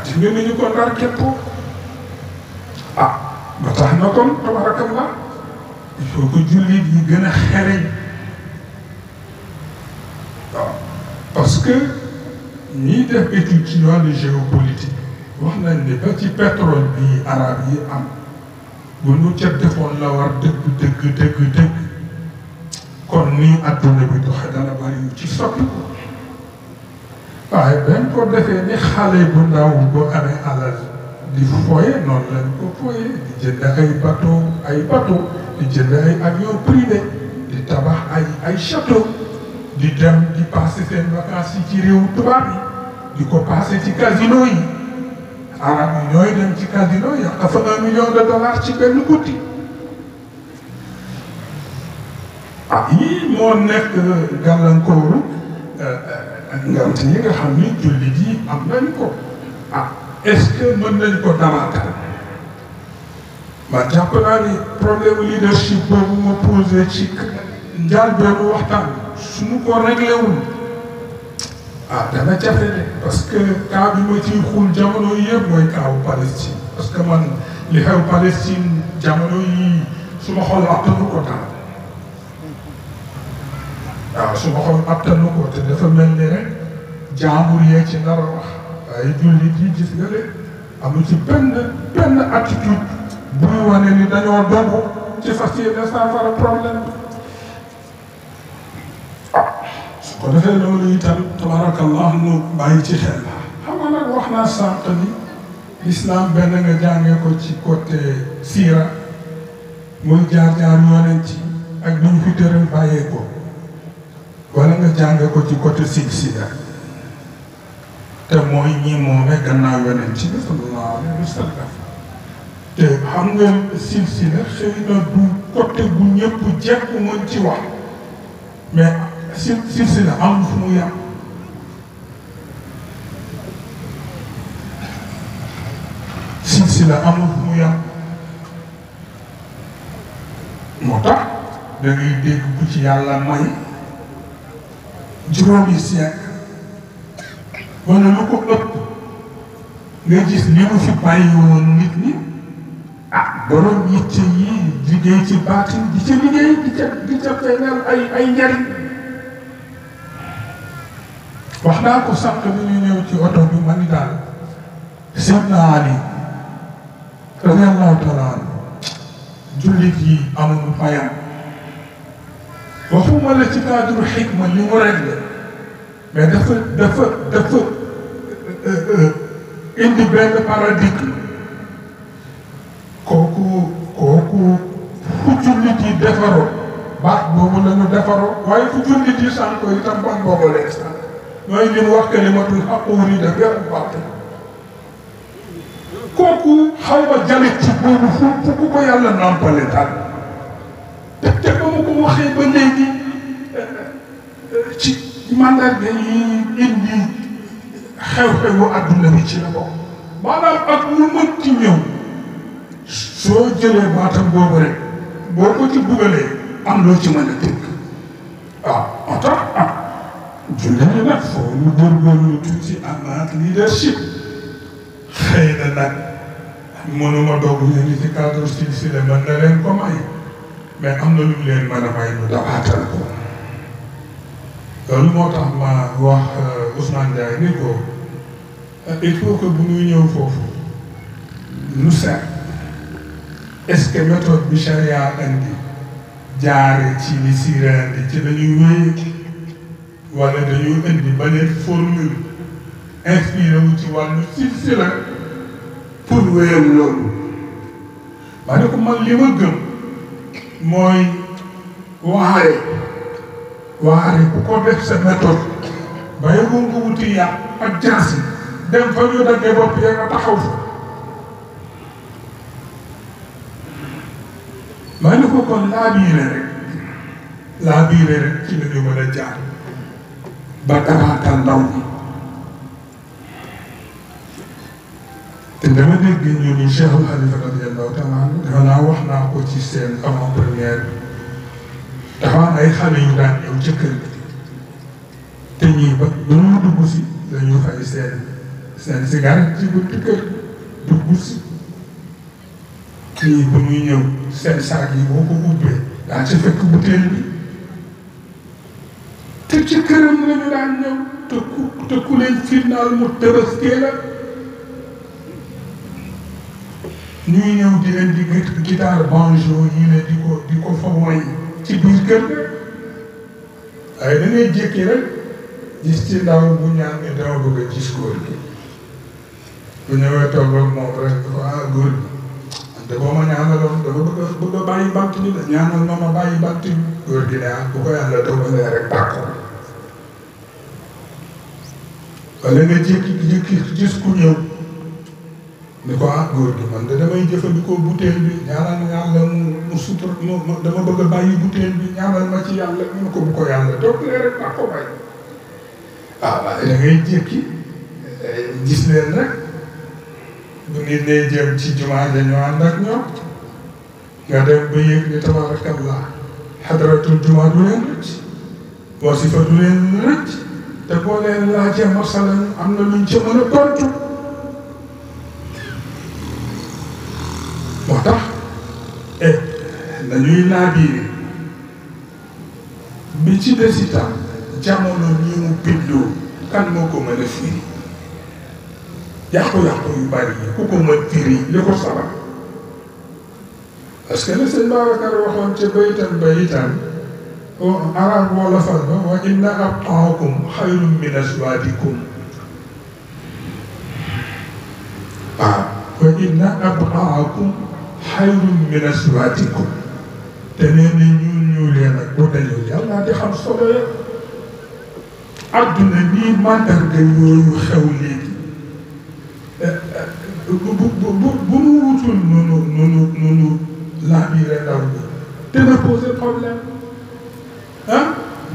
gis ngeen ni ñu ko nar képp ba tax na kon tabarakallah il faut que jullit yi gën a xereñ waaw parce que ñiy def étude ci wàllu géopolitique wax nañ ne ba ci pétrole bi arab yi am bu ñu ca defoon la war dëgg kon nii adduna bi doxe dana bari yu ci soppi ko waaye benn ko defee ni xale bu ndaw boo amee alal di foye noonu lañ ko foye di jënd ay bateau di jënd ay avion privé di tabax ay château di dem di passé seen vacances yi ci réew tubaab yi di ko passé ci casino yi arab yi ñooy dem ci casino yi yàq fa $1 million ci benn guddi yii moo nekk gàllankooru ngant yi nga xam ni jullit yi am nañ ko est-ce que mën nañ ko damaatal man jàpp naa ni problème leadership boobu ma posé ci njaal boobu waxtaan suñu ko réglé wul dana jafe de parce que cas bi ma ciy xul jamono yi yëpp mooy kaawu Palestine parce que man li xew Palestine jamono yi suma xol attanu ko daal suma xol attanu ko te dafa mel ni rek jaambur yee ci nar a wax waaye jullit yi gis nga de amu ci benn attitude buy wane ni dañoo dogu ci fas yéene saafara problème su ko defee loolu itam tabarakallah nu bàyyi ci xel xam nga nag wax naa sànq ni l'islam benn nga jàngee ko ci côté siira muy jaar-jaar yonent ci ak ni ñu fi tëral bàyyee ko wala nga jàngee ko ci côté silsila te mooy ñi moome gannaaw yonent ci bi sallallahu alayhi wa sallam te xam nga silsila xëy na du côté bu ñëpp jekk mën ci wax mais silsila am fu mu yàq silsila amul fu mu yàq moo tax da ngay dégg bu ci yàlla may juróomi siècle wala lu ko ëpp nga gis li mu fi bàyyi woon nit ñi borom yitte yi liggéey ci baatin di ca liggéey di ca feeñal ay njariñ wax naa ko sànq bi ñu ñëw ci oto bi ma ni daal Seydina Ali radiyallahu taala anhu jullit yi amuñu fayam waxuma la ci cadre xikma li mu réglé mais dafa indi benn paradigme kooku fu jullit yi defaroo baax boobu la ñu defaroo waaye fu jullit yi sànko itam ban boobu leen sànk mooy li mu wax kalimatul haqq urida biha al-baatil kooku xaw ma jalit ci boobu fu ku ko yàlla nampale daal te ba mu ko waxee ba léegi ci mandarga yi indi xew-xewu adduna bi ci la bokk maanaam ak lu mënti ñëw soo jëlee baatam boobu rek boo ko ci bugalee am loo ci mën a dégg moo tax jullee nag foo ñu góorgóorlu tuuti amaat leadership xëy na nag mënuma doog leen ci cadre silsile mën na leen ko may mais am na lu mu leen mën a may ñu dabaatal ko loolu moo tax ma wax Ousmane Ndiaye ni ko il faut que bu ñuy ñëw foofu nu seet est-ce que méthode bi charia andi jaare ci li siira andi ci dañuy wéy wala dañuy indi beneen formule inspiré wu ci wàllu silsila pour wéyal loolu ma ne ko man li ma gëm mooy waare ku ko def sa méthode ba yóbbu nga wuti yàq ak jaasi dem fa ñu daggee bopp ya nga taxaw fa ma ne ko kon laa biire rek ci la ñu mën a jaar ba dabaatal ndaw ñi te dama dégg ñu ni Cheikh Al Khalifa radiyallahu taala anhu dafa naa wax naa ko ci seen avant première dafa am ay xale yu daan ñëw ca kër gi te ñii ba ñu dugg si dañu fay seen cigarette ci buntu kër dugg si ñii ba muy ñëw seen saak yi boo ko ubbee daa ca fekk butéel bi te ci këram la ñu daan ñëw te ku leen firnaal mu tëbëskee la ñuy ñëw di leen di guitare banjo yi ne di ko fa woy ci biir kër ga waaye da ngay jékki rek gis ci ndaw bu ñaan ne dama bëgg a gis góor gi bu ñëwee toog ak moom rek dafa góor gi te boo ma ñaanaloon dama bëgg a bàyyi bant bi la ñaanal ma bàyyi bant bi góor gi ne bu ko yàlla dogalee rek d'accord wala nga jékki gis ku ñëw ni ko góor gi man de damay jëfandikoo butéel bi ñaanal yàlla mu sutur dama bëgg a bàyyi butéel bi ñaanal ma ci yàlla mu ko bu ko yàlla dogalee rek daa ko bàyyi waaye da ngay jékki gis leen rek bu nit lay jëm ci jumaa ja ñu ànd ak ñoom nga dem ba yëg ni tabarakallah xadratul jumaa du leen rëcc wasifa du leen rëcc te boo leen laajee masalan am na luñ ca mën a tontu moo tax nañuy laabiire bi ci des itam jamono ñi mu bindoo kan moo ko mën a firi yàqu-yàqu yu bari yi ku ko mën firi li ko sabab parce que le sëñ Babacar waxoon ca baytan arab wolofal ba wa inna abqaakum xayrun min azwaadikum wa inna abqaakum xayrun min azwaadikum te nee na ñuul leen ak bu dañu yàlla di xam solo ya adduna nii mandarga yooyu xew léegi bu nu wutul nunu laabiire ndaw bi dina poser problème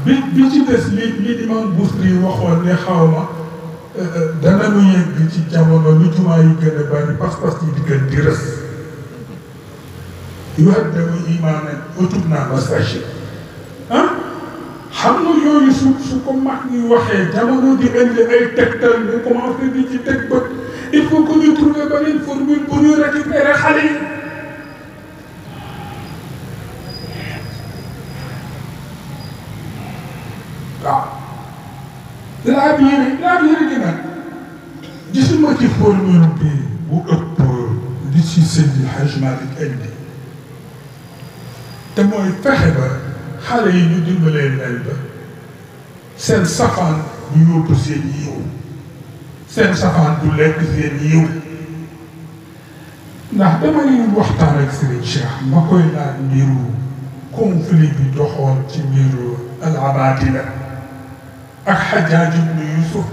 bi ci des li imam Busiri waxoon ne xaw ma dana nu yegg ci jamono lu jumaa yi gën a bari pas-pas yi di gën di rës yuhaddamu imaanan wa tubnaa masaajid xam nga yooyu su ko mag ñi waxee jamono di indi ay tegtal ñu commencé di ci teg bët il faut que ñu trouver beneen formule pour ñu récupérer xale yi waaw laabiire gi nag gisuma ci formule bi bu ëpp li ci Seydi Hadj Malick indi te mooy fexe ba xale yi ñu dimbalee leen ba seen safaan du yóbbu seen yiw seen safaan du lekk seen yiw ndax damay waxtaan ak Serigne Cheikh ma koy laaj mbiru conflit bi doxoon ci mbiru al Abaadila ak Hajjaaj ibnu Yusuf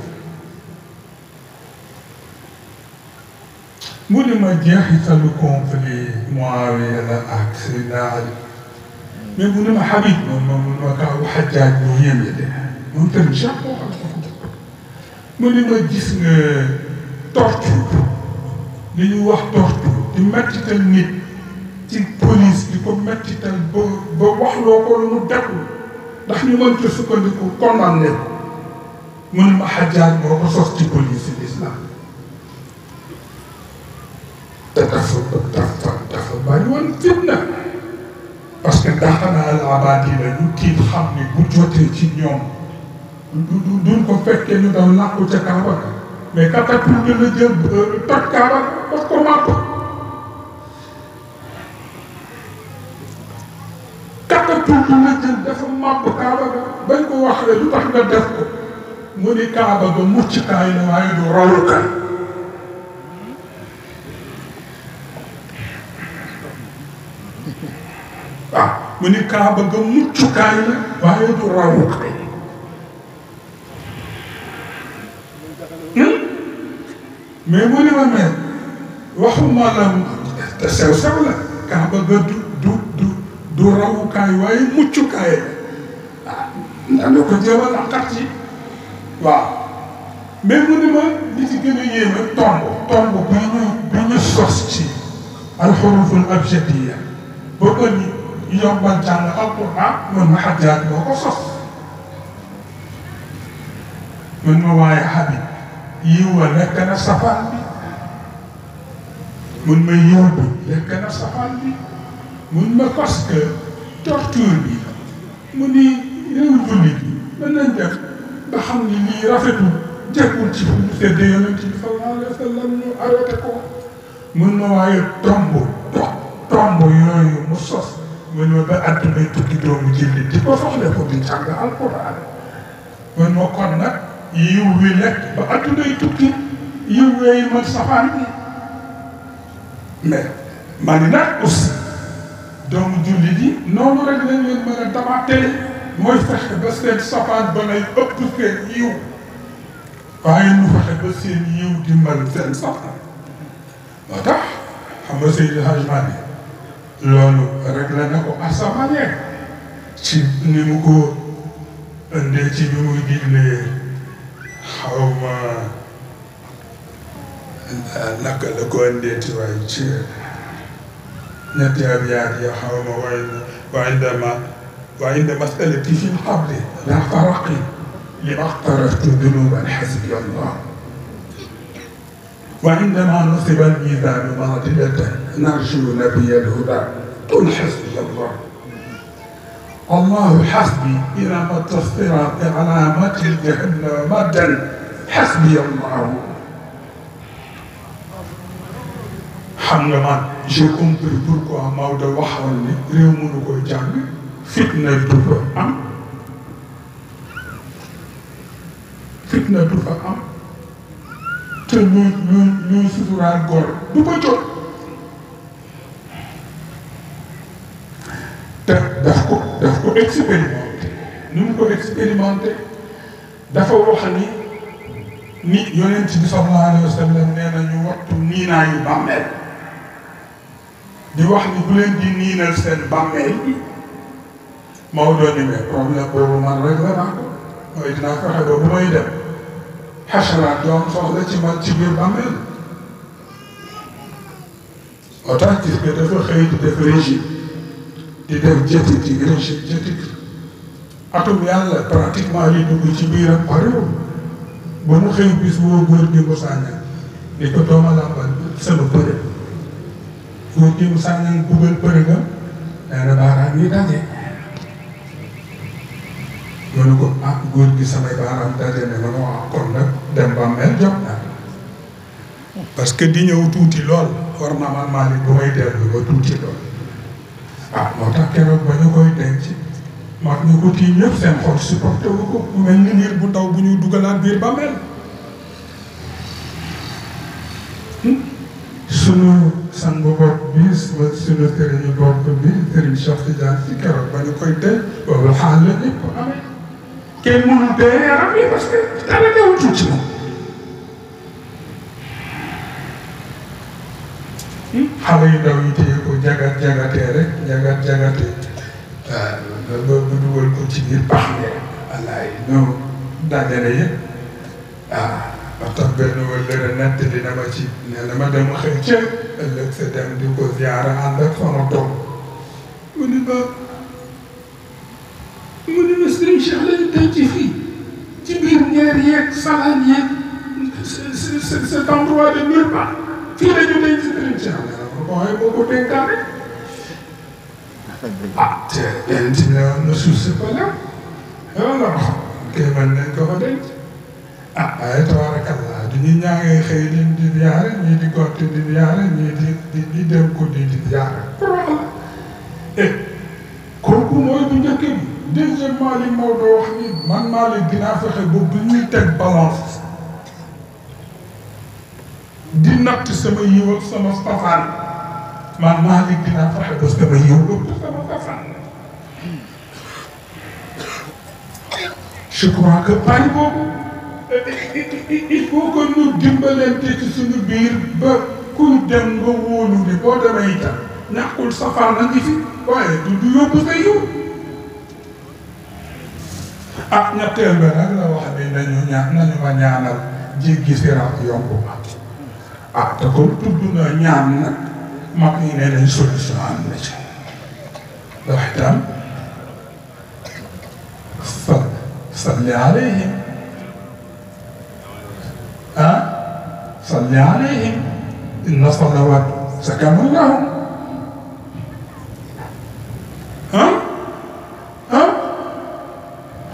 mu ne ma jeexitalu conflit Muawiya la ak Seydina Ali mais mu ne ma Habib moom ma kaawu Hajjaaj mu yéeme de moom tënk Cheikh moo xam mu ni ma gis nga torture li ñu wax torture di mettital nit ci police di ko mettital ba wax loo ko lu mu deful ndax ñu mën ko sukkandiku condamné ko mu ne ma Hajjaaj moo ko sos ci police l'islam te dafa bari woon fitna parce que daxanaa al abaadi la ñu tiit xam ni bu jotee ci ñoom duñ ko fekkee ñu daw làqu ca Kaaba ga mais catapulte la jël toj Kaaba daf ko màpp catapulte la jël dafa màpp Kaaba ga bañ ko waxee lu tax nga def ko mu ni Kaaba ga muccukaay la waaye du rawukaay waaw mu ni Kaaba ga muccukaay la waaye du rawukaay mais mu ni ma mel waxuma la te sew la Kaaba ga du rawukaay waaye muccukaay la waaw ndax ko jéemal akkat yi waaw mais mu ni ma li ci gën a yéeme tomb bi ñu sos ci alxuruful abjadiya ba ko ni yombal jàng alquran man ma Hajjaaj moo ko sos man ma waaye Habib yiw wa nekk na safaan bi mun ma yiw bi nekk na safaan bi mun ma parce que torture bi mu ni réew jullit bi mën nañ def nga xam ni lii rafetul jekkul ci fu mu séddee yonent bi sallallahu alayhi wa sallam ñu arrêté ko mun ma waaye tomb yooyu mu sos mun ma ba àdduna tukki doomu jullit di ko soxle ko di jàng alquran mun ma kon nag yiw wi lekk ba addunay tukki yiw weeyu man safaan bi mais maa ngi nag aussi doomu jullit yi noonu rek lañ leen mën a dabaatee mooy fexe ba seen safaan ba lay ëpp seen yiw waaye ñu fexe ba seen yiw di mën seen safaan moo tax xam nga Seydi Hadj Malick loolu rek la na ko asamaanee ci ni mu ko indee ci bi muy diglee xawma naka la ko indeeti waaye ci ñetti abyaat ya xawma wa inda masalati fi lqabri la faraqi lima xtaraftu dunuban xasbi allah wa indama nusiba almizanu maadilatan narju nabiya alhuda qul xasbi allah الله حسبي إلى مد الصراط على متن جهنم مدا حسبي الله xam nga man j'ai compris pourquoi Maodo waxoon ni réew mënu koy jàng fitna du fa am te luy suturaal góor du ko jot te daf ko expérimenté nu mu ko expérimenté dafa wax ni yonent bi sallallahu alayhi wa sallam nee na ñu wattu niinaayu bàmmeel di wax ni bu leen di niinal seen bàmmeel Maodo ni mais problème boobu man rek la naa ko mooy dinaa fexe ba bu may dem xasaraat doom soxla ci man ci biir bàmmeel moo tax gis nga dafa xëy di def régime di def diététique régime diététique atum yàlla pratiquement li dugg ci biiram bariwul ba mu xëy bis boo góor gi mu sàññal ni ko dooma làmbal sama përe góor gi mu sàññal buggal përe nga nee na baaraam yi daje mu ne ko ah góor gi samay baaraam daje ne ma wax kon nag dem ba mel jot naa parce que di ñëw tuuti lool war na man Malick bu may dellu ba tuuti lool ah moo tax keroog ba ñu koy denc mag ñu ko tiim ñëpp seen xol supporté wu ko mu mel ni niir bu ndaw bu ñuy dugalaat biir ba mel sunu sang bopp bi sunu sëriñu bopp bi sëriñ Cheikh Tidiane si keroog ba ñu koy denc boobu xaal la ñëpp amee kenn mënul dee yaram yi parce que dara newutul ci moom xale yu ndaw yi téye ko jagatee rek jagatee waaw ba dugal ko ci biir pax mi wallaay non dajale yëpp ba tax benn wëllëre nett dina ma ci nee na ma dama xëy ca ëllëg sa dem di ko ziyaara ànd ak sama doom mu ni ma Sëriñ Cheikh lañu denc fii ci biir ñeer yeeg salaan yeeg cet endroit de nulle part fii la ñu denc Sëriñ Cheikh nee na ma waaye moo ko dénkaane te denc na suuf si ko lew yow la ko xam kay mën nañ ko fa denc waaye tabarakallah du ñu ñaangee xëy di ziyaare ñii di gont di ziyaare ñii di dem ko di ziyaare pour wax la kooku mooy bu njëkk bi deuxièmement li Maodo wax ni man maa leen dinaa fexe ba bu ñuy teg balance di natt sama yiw ak sama safaan man maa leen dinaa fexe ba sama yiw ak sama safaan je crois que pari boobu il faut que ñu dimbalante ci suñu biir ba kuy dem nga wóolu ni boo demee itam ñàkkul safaan a ngi fi waaye du yóbbu sa yiw ñetteel ba nag la wax ni nañu ma ñaanal jéggi siraat yomb ma te comme tudd na ñaan nag mag ñi ne nañ solution am na ci ndax itam salli alayhim salli alayhim inna salawat sakanun lahum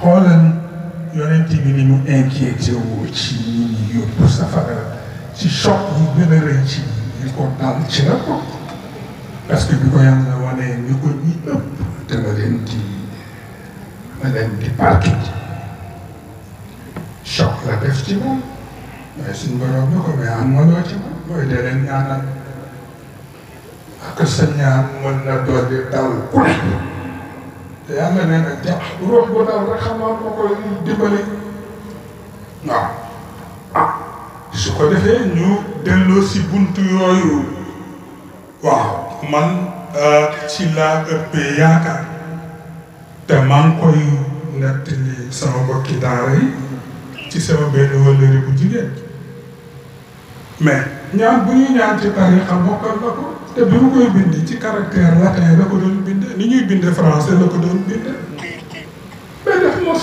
xoolal yonent bi ni mu inquiété woo ci ñi ñu yóbbu safara ci choc yi gën a rëy ci ñi ko dal ci la ko parce que bi ko yàlla wanee ñu ko ñi ëpp te ma leen di parqué choc la def ci moom mais suñ borom bi ko mais am ma loo ci moom mooy de leen ñaanal ak sa ñaan mën na dolli dal ku ne te yàlla nee na jax ruux bu dal rek xam naa moo koy dimbali waaw su ko defee ñu delloo si buntu yooyu waaw man ci laa ëppee yaakaar te maa ngi koy nettali sama mbokki daara yi ci sama benn wëllëre bu jigéen mais ñaan bu ñuy ñaan ci tarixa mokkal na ko te bi mu koy bind ci caractère latin la ko doon bind ni ñuy binde français la ko doon bind mais def ma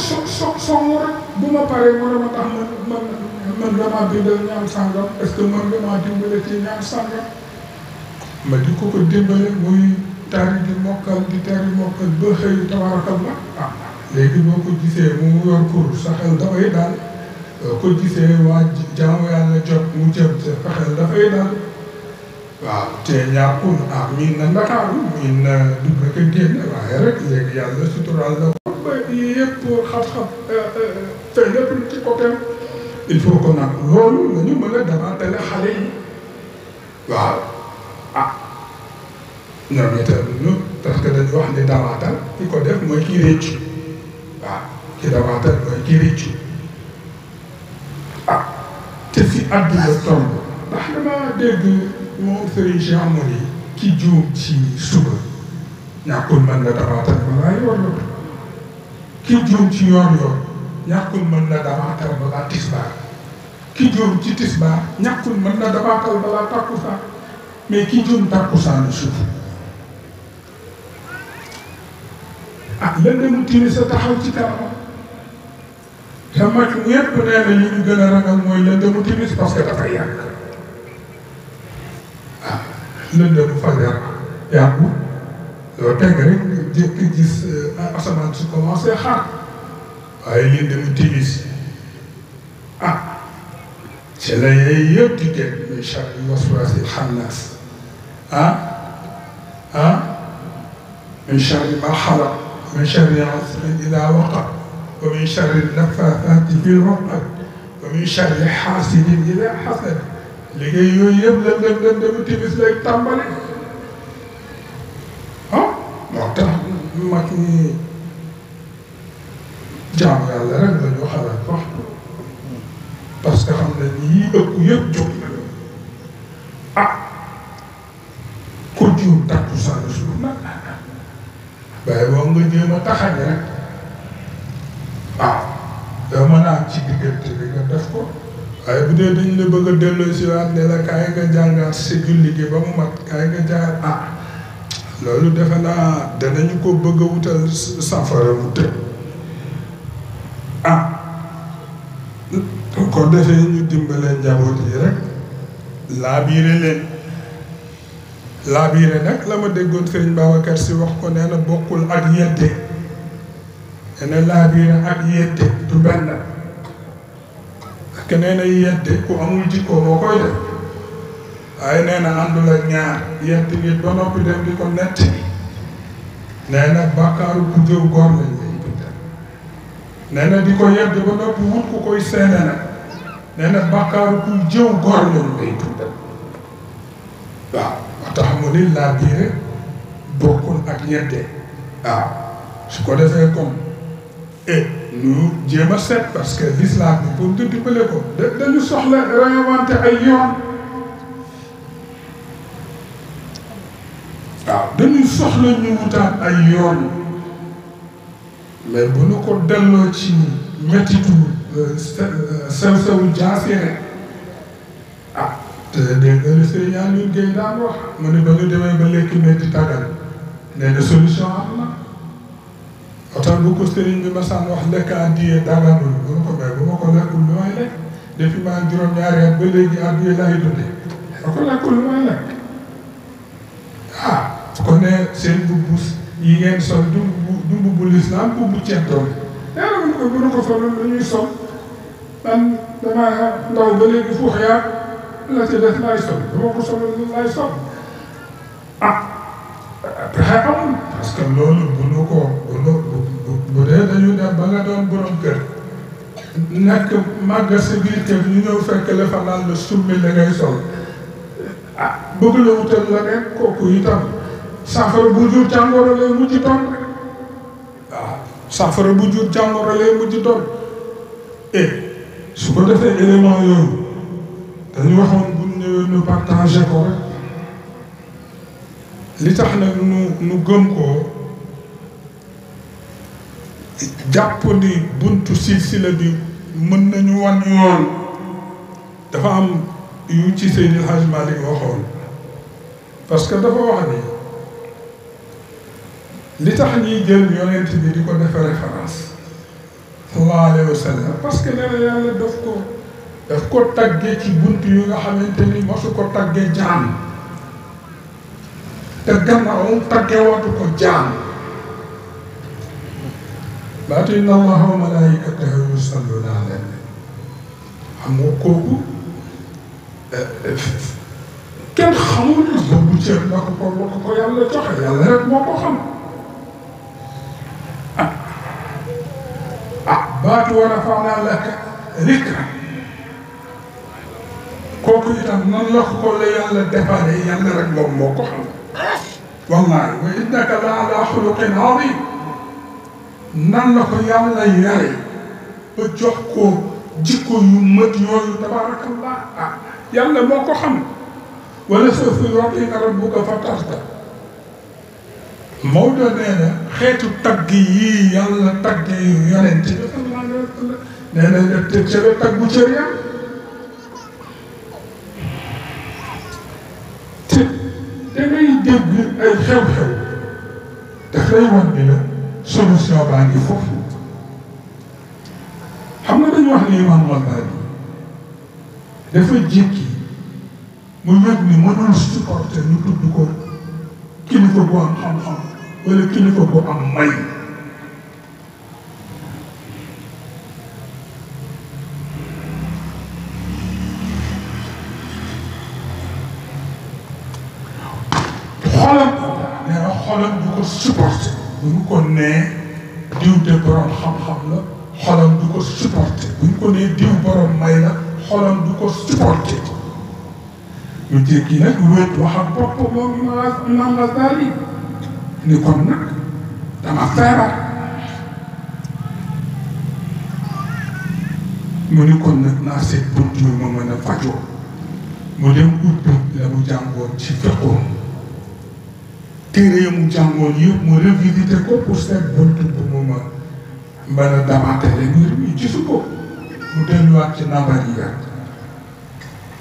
songu rek bu ma paree mu dama tax man damaa bindal ñaan sàngam est-ce que man damaa dimbale ci ñaan sàngam ma di ko dimbale muy tari di mokkal ba xëy tabarakallah léegi boo ko gisee mu yor kur sa xel dafay daal boo ko gisee waa jaamu yàlla jot mu jëm sa xel dafay daal waaw te ñàkkul miin na Ndakaaru miin na dugg ak génn waaye rek léegi yàlla suturaal la ko ba yëpp xam-xam fay lépp ci côté il faut que nag loolu la ñu mën a demantale xale yi waaw ñoom itam ñu parce que dañu wax ni damaatal ki ko def mooy kii réccu waaw ki damaatal mooy kii réccu te fi àdduna toll ndax dama dégg moom Serigne Cheikh Amady ki juum ci suba ñàkkul mën na damaatal balaa yor la ki juum ci yoor ñàkkul mën na damaatal balaa tisbaar ki juum ci tisbaar ñàkkul mën na damaatal balaa takkusaan mais ki juum takkusaanu suuf lëndëmu timis sa taxaw ci kanam te mag ñëpp nee na li ñu gën a ragal mooy lëndëmu timis parce que dafay yàgg lëndëmu fajar yàggu loo teg rek jékki gis asamaan su commencé xaar waaye lëndëmu timis ci la yey yëpp di génn min sharri waswasil xannaas min sharri ma xalaq min sharri hasidin idaa waqab wa min sharri naffaasaati fil uqad wa min sharri haasidin idaa hasad liggéey yooyu yëpp lëndëm timis lay tàmbali moo tax mag ñi jaamu yàlla rek la ñu xalaat waxtu parce que xam ne yii ëpp yëpp jóg na ku jiw takku sànni suuf nag waaye boo nga jéem a taxañ rek doo mën a am ci diggante bi nga def ko waaye bu dee dañ la bëgg a delloo si waat ne la kaay nga jàngaat sa julli gi ba mu mat kaay nga jàngaat loolu defe naa danañu ko bëgg a wutal safara mu tëj ko defee ñu dimbale njaboot yi rek laabiire leen laabiire nag la ma déggoon Sëriñ Babacar Si wax ko nee na bokkul ak yedde nee na laabiire ak yedde du benn parce que nee na yedde ku amul jikko moo koy def waaye nee na àndul ak ñaar yedde nit ba noppi dem di ko netti nee na bàkkaaru ku jëw góor lañ lay bindal nee na di ko yedde ba noppi wut ku koy seene nag nee na bàkkaaru ku jëw góor lañ lay bindal waaw moo tax mu ni laabiire bokkul ak yedde waaw su ko defee comme ñu jéem a seet parce que l'islam bi pour nga dimbale ko dañu soxla réinventé ay yoon waaw dañuy soxla ñu wutaat ay yoon mais bu ñu ko delloo ci méttitu sew-sewu jaasire te dégg nga li Sëriñ Aliou Guèye daan wax mu ne ba ñu demee ba lekki métti tàggal nee na solution am na oto bu ko sëriñ bi ma saan wax lekk addiye daganul bu ma ko may bu ma ko lekkul lu may lekk depuis maa juróom-ñaari at ba léegi addiye lay dunde ma ko lekkul lu may lekk su ko nee seen mbubb yi ngeen sol du mbubbu lislaam mbubbu ceddoon nee na mu ko bu ko sol lu ñuy sol man damaa ndaw ba léegi fuux yaa la ci des lay sol bu ma ko sol lay sol pexe amul parce que loolu bu dee dañu dem ba nga doon borom kër nekk màggal sa biir kër ñu ñëw fekk la fa naan la summi la ngay sol bëgg la wutal la nekk kooku itam saafara bu jur jàngoro lay mujj doon rek saafara bu jur jàngoro lay mujj doon su ko defee élément yooyu dañu waxoon bu ñëwee ñu partagé ko rek li tax nag nu gëm ko jàpp ni buntu silsila bi mën nañu wan yoon dafa am yu ci Seydi El Hadji Malick waxoon parce que dafa wax ni li tax ñuy jël yonent bi di ko defee référence sallallahu alayhi wa sallam parce que nee na yàlla daf ko taggee ci buntu yu nga xamante ni mosu ko taggee jaam te gannaawam taggeewatu ko jaam baatu inna allaha wa malaikatahu yusalluna ala nabi xam nga kooku kenn xamul boobu cër la ko yàlla joxe yàlla rek moo ko xam baatu wa rafa'na laka dhikrak kooku itam nan la ko la yàlla defalee yàlla rek moom moo ko xam wallahi wa innaka la ala xuluqin azim nan la ko yàlla yare ba jox ko jikko yu mët yooyu tabarakallah yàlla moo ko xam wala sawfa yu'tika rabbuka fatarda Maodo nee na xeetu tagg yii yàlla tagg yu yonent bi sallallahu alayhi wa sallam nee na te cëre taggu cër ya te dangay dégg ay xew-xew daf lay wan ni la solution baa ngi foofu xam nga dañu wax ni Imam Ghazali dafa jékki mu yëg ni mënul supporter ñu tudd ko kilifa bu am xam-xam wala kilifa bu am may xolam nee na xolam du ko supporter bu ñu ko nee diw de borom xam-xam la xolam du ko supporter bu ñu ko nee diw borom may la xolam du ko supporter ñu jékki nag wéet wax ak bopp moom Imam Ghazali ni kon nag dama feebar mu ni kon nag naa seet bunt yu ma mën a fajoo mu dem ubbi la mu jàngoon ci fiqoon téere ya mu jàngoon yëpp mu revisité ko pour seet bunt bu mu mën a dabaatale mbir mi gisu ko mu delluwaat ci nabariya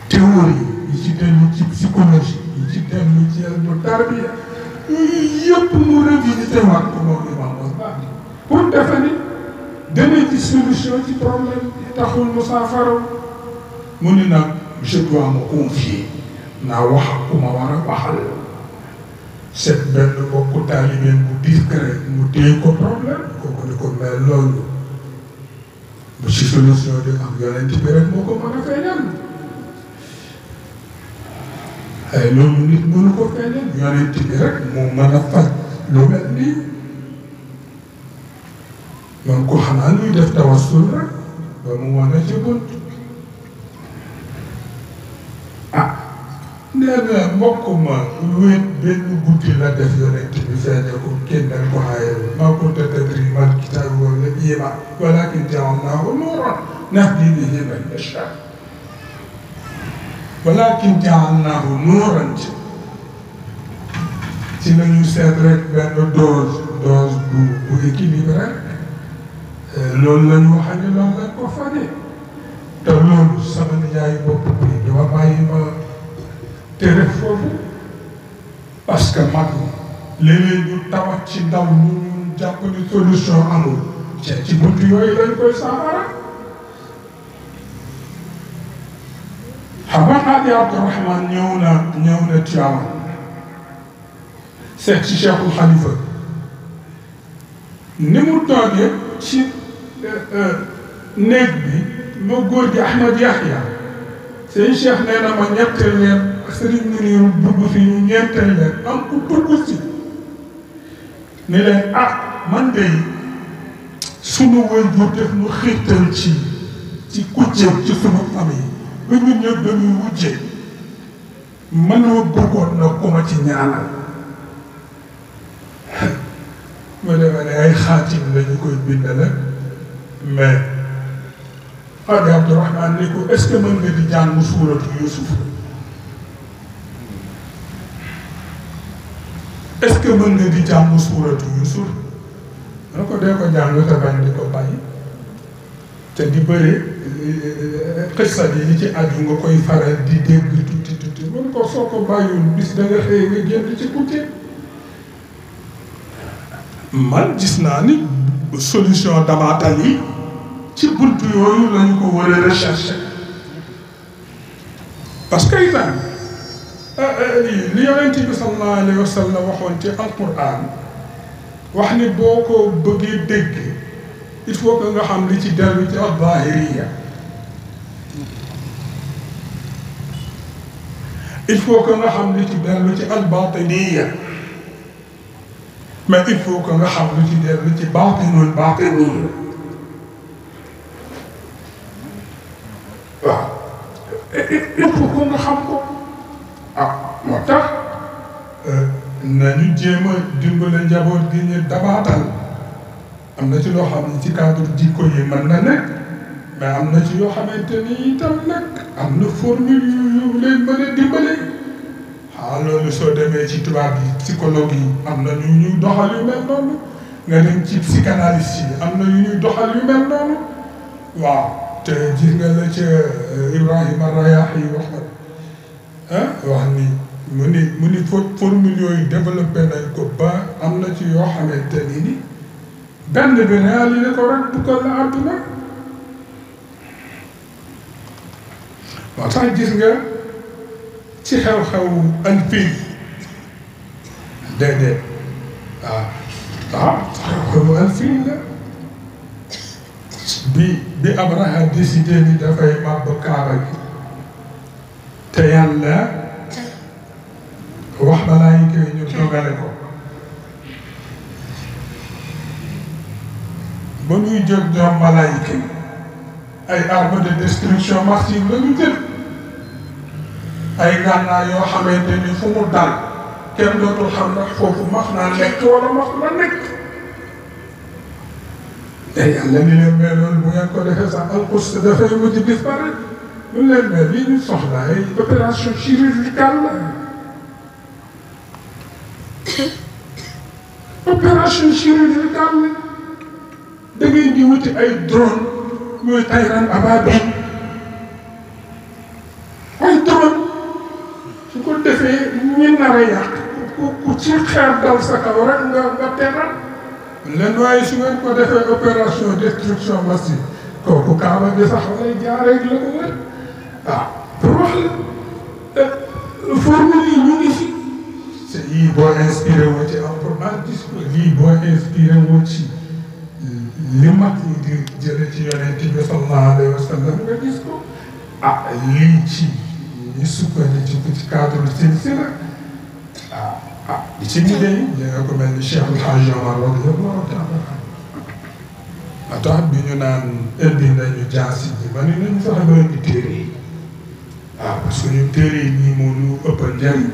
théorie yi ci dellu ci psychologie yi ci dellu ci ilmu tarbiya yooyu yëpp mu revisité waat ko moom Imam Ghazali pour defe ni dana ci solution ci problème yi taxul mu saafara mu ni nag je dois me confier naa wax ku ma war a waxal seet benn bokku taalibeen bu discret mu téye ko problème kooku ni ko mais loolu bu ci solution di am yonent bi rek moo ko mën a feeñal ay loolu nit mënu ko feeñal yonent bi rek moo mën a faj lu mel nii man ko xanaa luy def tawassul rek ba mu wane ci bunt nee na mbokk ma wéet benn guddi la def yonent bi feeñe ko kénnal ko xaayal maa kunta tadri mal kitaabu wala iimaan walaakin ja'alnaahu nuuran nahdii bihi man nashaa walaakin ja'alnaahu nuuran ci la ñu seet rek benn dose bu équilibré loolu la ñu wax ni loolu lañ ko faje te loolu sama nijaay bopp bi dama bàyyi ma tere foofu parce que mag léeg-léeg ñu tawat ci ndaw ñu jàpp ni solution amul ci buntu yooyu lañ koy saafara xam nga Xaadi Abdourahmane ñëw na Tiwaawan seet ci Cheikhul Khalifa ni mu toogee ci néeg bi ma góor gi Ahmad Yahya seen Cheikh nee na ma ñetteel leen sëriñ Muniru dugg fi ñu ñeenteel leen am ku dugg si ni leen man de sunu waajur def mu xiirtal ci kujjeeg ci sunu famille ba ñun ñëpp dañuy wujjee mënoo bëggoon na ku ma ci ñaanal ma demee ne ay xaatim la ñu koy bindale mais Xaadi Abdourahmane ni ko est-ce que mën nga di jàng suuratu Yuusuf est-ce que mën nga di jàng suuratu Yuusuf na ko dee ko jàng te bañ di ko bàyyi te di bëre xissa bi li ci aju nga koy faral di dégg tuuti mën ko soo ko bàyyiwul bis da nga xëy nga génn ci kutte man gis naa ni solution dabaatal yi ci buntu yooyu lañu ko war a rechercher parce que itam li yonent bi sallallahu alayhi wa sallam waxoon ci alquran wax ni boo ko bëggee dégg il faut que nga xam li ci dellu ci al-zahiriya il faut que nga xam li ci dellu ci al-batiniya mais il faut que nga xam li ci dellu ci batinul batiniya waaw il faut que nga xam ko moo tax nañu jéem a dimbale njaboot gi ñu dabaatal am na ci loo xam ne ci cadre jikko yi mën na nekk mais am na ci yoo xamante ni itam nag am na formule yu leen mën a dimbale loolu soo demee ci tubaab yi psychologue yi am na ñu ñuy doxal yu mel noonu nga dem ci psychanalyste yi am na yu ñuy doxal yu mel noonu waaw te gis nga la ca Ibrahima Rayahi wax ni mu ni formule yooyu développé nañ ko ba am na ci yoo xamante ni benn bi réalisé ko rek bu ko la àdduna moo tax gis nga ci xew-xew Alfil déedéet xew-xew Alfil la bi Abraha décidé ni dafay màbb Kaaba gi te yàlla wax malaayika yi ñu dogale ko ba ñuy jóg ñoom malaayika yi ay armes de destruction massive la ñu jël ay gànnaar yoo xamante ni fu mu dal kenn dootul xam ndax foofu max naa nekk wala max la nekk te yàlla ni leen mais loolu bu ngeen ko defee sax alxus dafay mujj disparaître lu leen mais lii ñu soxla ay opération chirurgicale la opération chirurgicale la da ngeen di wuti ay drone muy tayran ababil ay drone su ko defee ñi nar a yàq ku ci xeer dal sa kaw rek nga teral leen waaye su ngeen ko defee opération destruction massive kooku kaaba bi sax lay jaaree la ko wër pour wax la formule yi ñu ngi fi c'est yii boo inspiré woo ci en gis ko lii boo inspiré woo ci li mag ñi di jële ci yonent bi sallallahu alayhi wa sallam nga gis ko lii ci ñu sukkandiku ci cadre silsila di ci liggéey li nga ko mel ni Cheikh El Hadj Omar radiyallahu taala a tax bi ñu naan indi nañu jaasi ji ma ni nañu fexe ba indi téere yi parce que ñun téere yi nii moo ñu ëppal njëriñ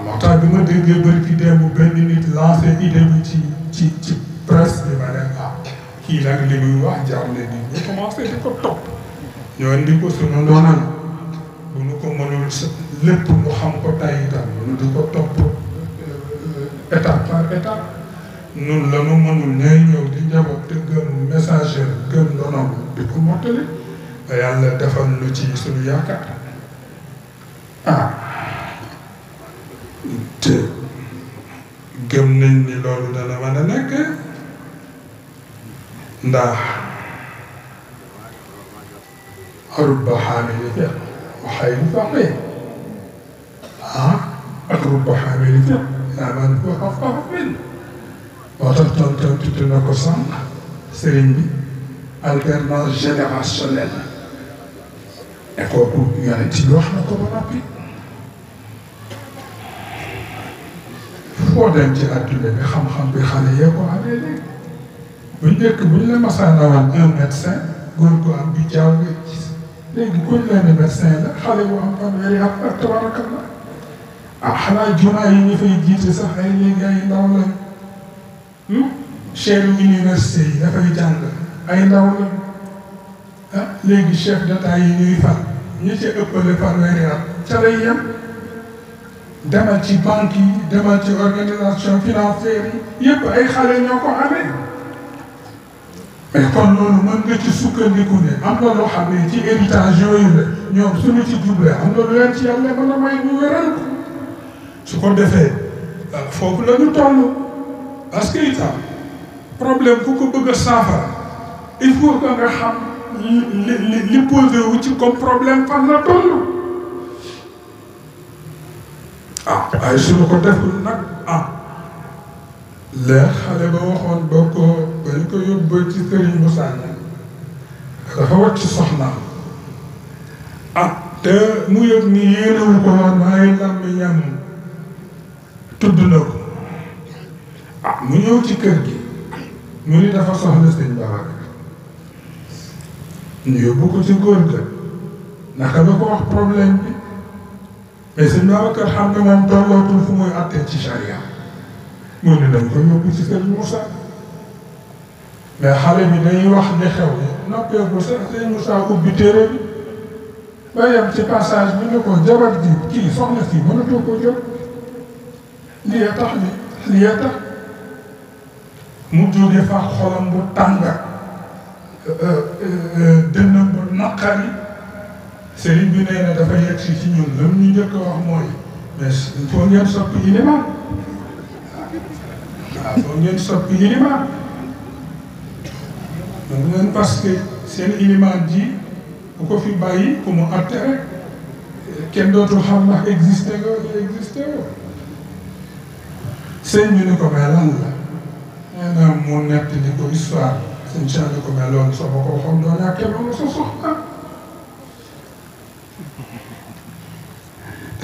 moo tax bi ma déggee bëri ki démb benn nit lancé idée bi ci presse bi ma ne kii nag li muy wax jaar na nit ñu commencé di ko topp ñoo indi ko suñu ndoonal bu ñu ko mënul lépp mu xam ko tay itam ñu di ko topp étape par étape nun la nu mënul ñooy ñëw di njaboot te gëm messager gëm ndonom di ko mottali ba yàlla defal lu ci suñu yaakaar te gëm nañ ni loolu dana mën a nekk ndax rubba xaamili fiq wa xayru faqih ak rubba xaamili fiq yaa man huwa afqahu min moo tax tonton tudd na ko sànq sëriñ bi alternance générationnelle et kooku yonent bi wax na ko ba noppi foo dem ci àdduna bi xam-xam bi xale yee ko amee léegi bu njëkk buñ la masaana woon un médecin góor gu am bi jaaw nga gis léegi kuñ leen médecin la xale bu am fanweeri at ak tabarakallah xanaa jumaa yi ñu fay jiite sax ay léegi ay ndaw lañ chef université yi dafay jàng ay ndaw lañ léegi chef d'état yi ñuy fal ñi ci ëppale fanweeri at ca lay yem demal ci banque yi demal ci organisation financière yi yëpp ay xale ñoo ko amee mais kon loolu mën nga ci sukkandiku ne am na loo xam ne ci héritage yooyu la ñoom suñu ci jublee am na lu leen ci yàlla mën a may ñu wéral ko su ko defee foofu la ñu toll parce que itam problème ku ko bëgg a saafara il faut que nga xam li posé wu ci comme problème fan la toll ay suñu ko deful nag leer xale ba waxoon ba ñu ko yóbbu ci Serigne Moussa dafa wàcc soxnaam te mu yëg ni yéenewu ko woon waaye làmmiñam tudd na ko mu ñëw ci kër gi mu ni dafa soxla sëñ Babacar ñu yóbbu ko ci góor ga naka la ko wax problème bi mais sëñ Babacar xam ne moom tollootul fu muy attee ci charia mu ne dañ ko yóbbu ci sëñ Moussa mais xale bi dañuy wax li xew yi noppeeku sax sëñ Moussa ubbi téere bi ba yem ci passage bi ne ko jabar ji kii soxna si mënatoo ko jot lii tax lii tax mu jóge fa xolam bu tànga dënnam bu naqari sëriñ bi nee na dafa yegg si ci ñun lam ñu njëkk a wax mooy mais il faut ngeen soppi ilimaan faut ngeen soppi ilimaan donc ngeen parce que seen ilimaan ji bu ko fi bàyyi ku mu atte rek kenn dootul xam ndax existé nga wala existé woo sëñ bi ni ko mais lan la nee na mu nett ni ko histoire sëñ Cheikh ni ko mais loolu soo ma ko waxoon doo ñàkkee loolu sa soxna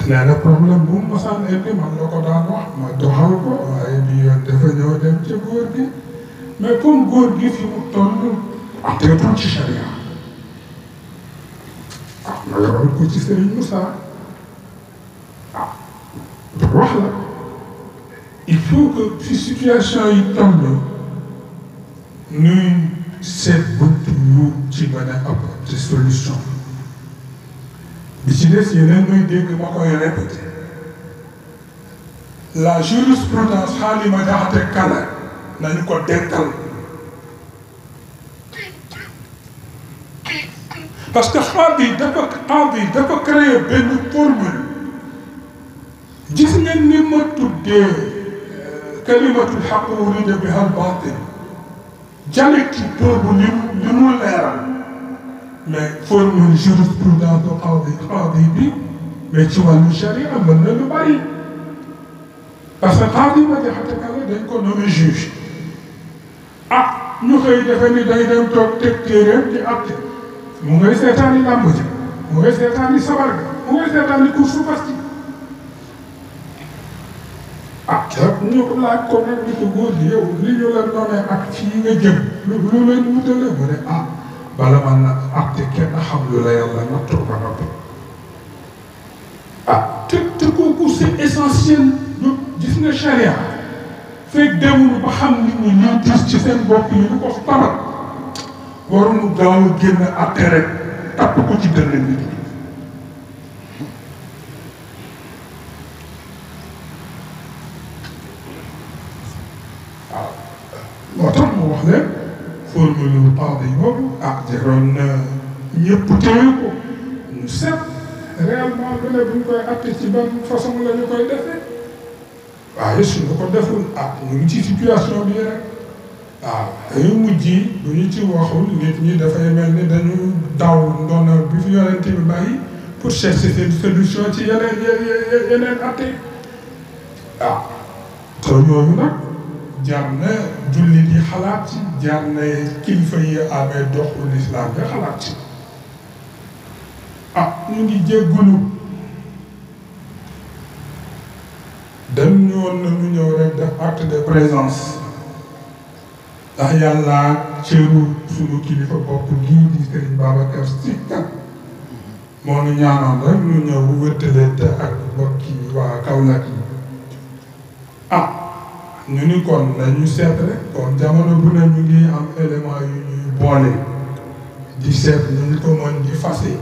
nee na problème bu mu mosaan indi man la ko daan wax ma doxal ko waaye bi yoon dafa ñëw dem ci góor gi mais comme góor gi fi mu toll teetul ci charia ma yoral ko ci Serigne Moussa pour wax la il faut que fi situation yi toll ñuy seet bunt yu ci mën a apporter solution bi ci des yeneen muy dégg ma koy répété la jurisprudence Xaalima Jaxate Kala nañu ko dekkal parce que xaadi dafa créé benn formule gis ngeen ni ma tuddee kalimatul xaq urida biha al baatil dialectique boobu li mu leeral mais formule jurisprudence bu xaadi bi mais ci wàllu charia mën na lu bari parce que xaadi ma jaxate kala dañ ko nommé juge ñu xëy defe ni day dem toog teg téeréem di àtte mu ngay seetaani làmb ji mu ngay seetaani sabar ga mu ngay seetaani course fas ji ñu laaj ko nag ni ko góor gi yow li ñu la nommé ak fii nga jëm lu leen wutale mu ne bala man na àtte kenn xam lu la yàlla nattu ba noppi te kooku c'est essentiel ñu gis nga charia fekk demul ba xam nit ñi ñuy gis ci seen bopp yi lu ko faral waruñu gaaw a génn àtte rek tapp ko ci dënn nit ñi waaw moo tax mu wax leen formule qaadi boobu jaroon na ñëpp téye ko ñu seet réellement lu ne bu ñu koy àtte ci ban façon la ñu koy defee waaye suñu ko deful ñu ngi ci situation bi rek dañu mujj bu ñu ci waxul nit ñi dafay mel ni dañu daw ndono bi fi yonent bi bàyyi pour chercher seen solution ci yeneen atte te ñooñu nag jar na jullit yi xalaat ci jar na kilifa yi amee doxu lislaam bi xalaat ci ñu ngi jéggulu dañ ñëwoon na ñu ñëw rek def acte de présence ndax yàlla cëru suñu kilifa bopp gii di Serigne Babacar Sy moo ñu ñaanoon rek ñu ñëw wëttalante ak mbokki waa Kaolack yi ñu ni kon nañu seet rek kon jamono bu ne ñu ngi am élément yu ñuy boole di seet ñu ñu ko mën di fase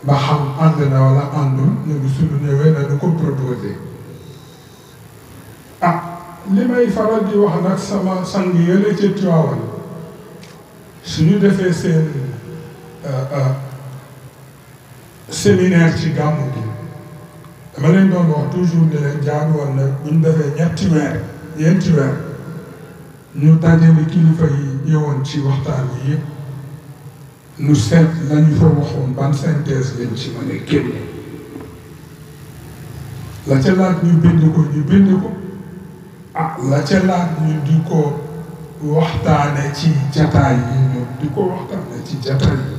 ba xam ànd na wala àndul ñu ngi suñu ñëwee nañu ko proposé li may faral di wax nag sama sang yële ca Tiwaawan suñu defee seen séminaire ci gàmmu gi dama leen doon wax toujours ne leen jaadu woon na bu ñu defee ñeenti weer ñu dajale kilifa yi ñëwoon ci waxtaan yi yëpp ñu seet lañu fa waxoon ban synthèse lañ ci mën a génne la ca laaj ñu bind ko la ca laaj ñu di ko waxtaane ci jataay yi ñu di ko waxtaane ci jataay yi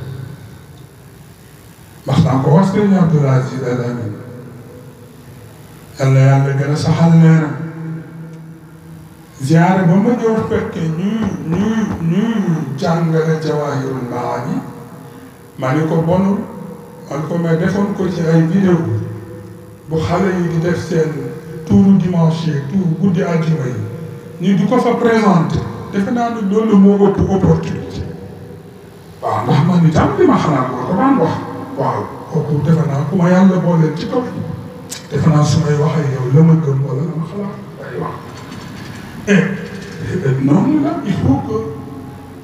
wax naa ko wax Sëriñ Abdoul Aziz Al Amine yàlla gën a saxal leeram ziyaare ba ma ñëw fekke ñuy jàngale Jawaahirul Maani ma ni ko bonul ma ni ko mais defoon ko ci ay vidéo bu xale yi di def seen tuuru dimanche yeeg tuuru guddi àjjuma yi ñu di ko fa présenté defe naa ni loolu moo ëpp opportunité waaw ndax man itam li ma xalaat maa ko daan wax waaw kooku defe naa ku ma yàlla booleel ci kaw defe naa su may wax ak yow la ma gëm wala la ma xalaat day wax noonu la il faut que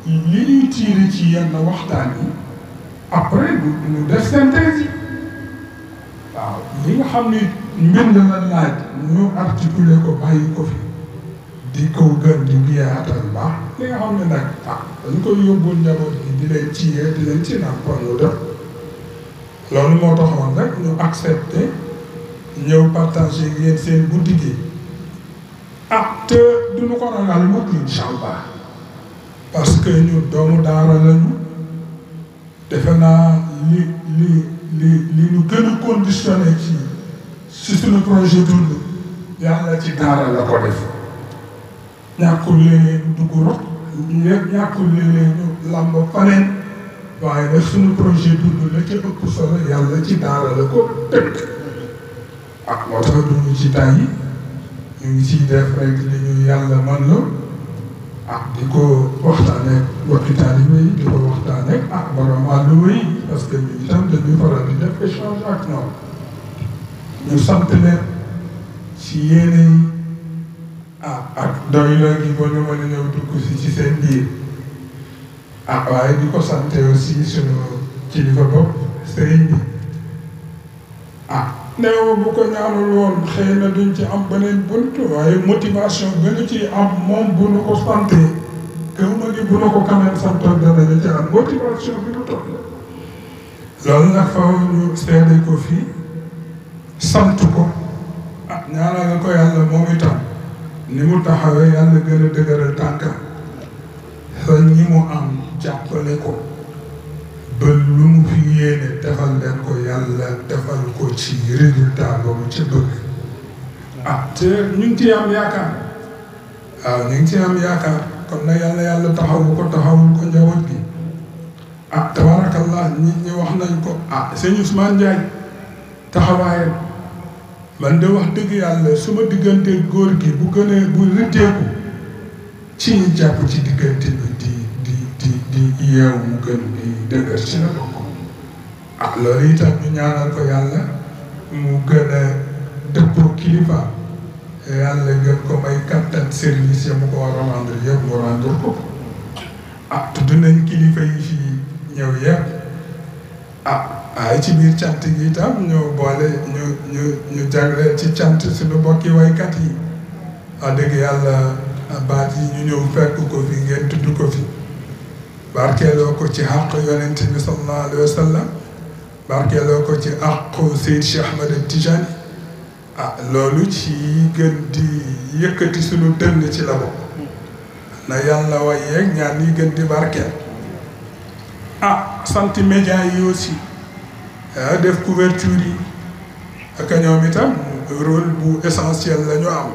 li ñuy tiire ci yenn waxtaan yi après ñu def synthèse yi waaw li nga xam ni mbind la laaj ñu articuler ko bàyyi ko fi di ko gën di biyaatal baax li nga xam ne nag dañ koy yóbbul njaboot gi di leen ciyee di leen ci nàmpal ñu def loolu moo taxoon rek ñu accepté ñëw partagé yéen seen guddi gi te duñu ko ragal mukk incha allah parce que ñu doomu daara lañu defe naa li ñu gën a conditionné ci suñu projet dund yàlla ci daara la ko def ñàkkul léeg-léeg dugg rot ñàkkul léeg-léeg ñu làmb faneen waaye nag suñu projet dund la ca ëpp solo yàlla ci daara la ko tënk moo tax duñu ci tàyyi ñu ngi ciy def rek li ñu yàlla man la di ko waxtaanee mbokki taalibe yi di ko waxtaanee borom àlluwa yi parce que ñu itam dañuy faral di def échange ak ñoom ñu sant leen ci yéene yi ak doy la gi ba ñu mën a ñëw dugg ci seen biir waaye di ko sante aussi sunu kilifa bopp sëriñ bi néew bu ko ñaanul woon xëy na duñ ci am beneen bunt waaye motivation gënu ci am moom bu nu ko sante gëw ma ni bu nu ko kanam santoon danañu ci am motivation bi nu toll loolu nag faw ñu seede ko fii sant ko ñaanal ko yàlla moom itam ni mu taxawee yàlla gën a dëgëral tànkam sa ñi mu am jàppale ko ba lu mu fi yéene defal leen ko yàlla defal ko ci résultat ba mu ci bëgg te ñu ngi ciy am yaakaar waaw ñu ngi ciy am yaakaar kon nag yàlla taxawu ko taxawul ko njaboot gi tabarakallah nit ñi wax nañ ko sëñ Ousmane Ndiaye taxawaayam man de wax dëgg yàlla su ma diggante góor gi bu gënee bu rëddeeku ci ñu jàpp ci diggante bi di yeewu mu gën di dëgër ci la bokk loolu itam ñu ñaanal ko yàlla mu gën a dëppoo kilifa yàlla gën ko may kattan service ya mu ko war a rendre yëpp mu rendre ko tudd nañ kilifa yi fi ñëw yëpp waaye ci biir cant gi itam ñu boole ñu jagleel ci cant suñu mbokki waykat yi wax dëgg yàlla baat yi ñu ñëw fekk ko fi ngeen tudd ko fi barkeeloo ko ci àq yonent bi sallallahu alayhi wa sallam barkeeloo ko ci àqu Seyd Cheikh Ahmed Tijani loolu ci gën di yëkkati suñu dënn ci la bokk na yàlla way yeeg ñaan yi gën di barkeel sant média yi aussi def couverture yi ak ñoom itam rôle bu essentiel la ñu am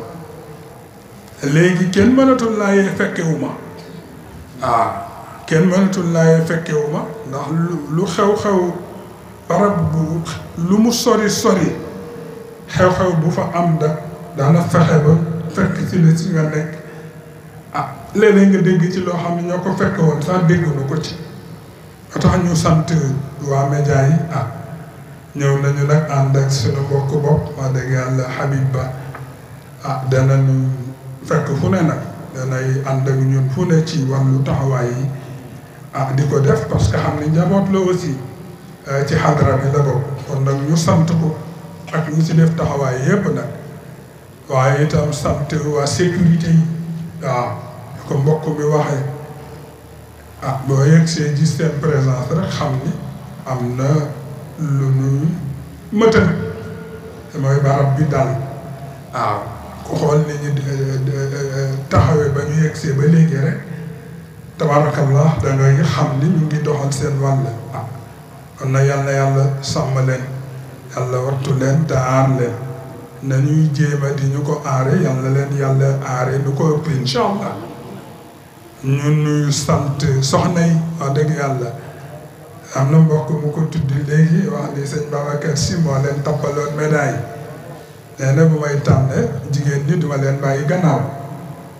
léegi kenn mënatul laayee fekkewuma kenn mënatul laayee fekkewuma ndax lu xew-xew barab bu lu mu sori xew-xew bu fa am daana fexe ba fekk ci la si nga nekk léeg-léeg nga dégg ci loo xam ne ñoo ko fekk woon sax dégguñu ko ci ba tax ñu sant waa média yi ñëw nañu nag ànd ak suñu mbokk bopp wax dëgg yàlla Habib Ba danañu fekk fu ne nag danay ànd ak ñun fu ne ci wàllu taxawaay yi di ko def parce que xam ni njaboot la aussi ci xadra bi la bokk kon nag ñu sant ko ak ñi ci def taxawaay yépp nag waaye itam sant waa sécurité yi ko mbokk mi waxee boo yegg see gis seen présence rek xam ni am na lu nu mëtal mooy barab bi daal ku xool ni ñu taxawee ba ñu yegg see ba léegi rek tabarakallah da ngay xam ni ñu ngi doxal seen wàll kon na yàlla sàmm leen yàlla wattu leen te aar leen nañuy jéema di ñu ko aare yàlla aare nu ko ëpp incha allah ñun ñuy sant soxna yi wax dëgg yàlla am na mbokk mu ko tudd léegi wax ni sëñ Babacar Si moo leen tappaloon médaille nee na bu may tànne jigéen ñi duma leen bàyyi gannaaw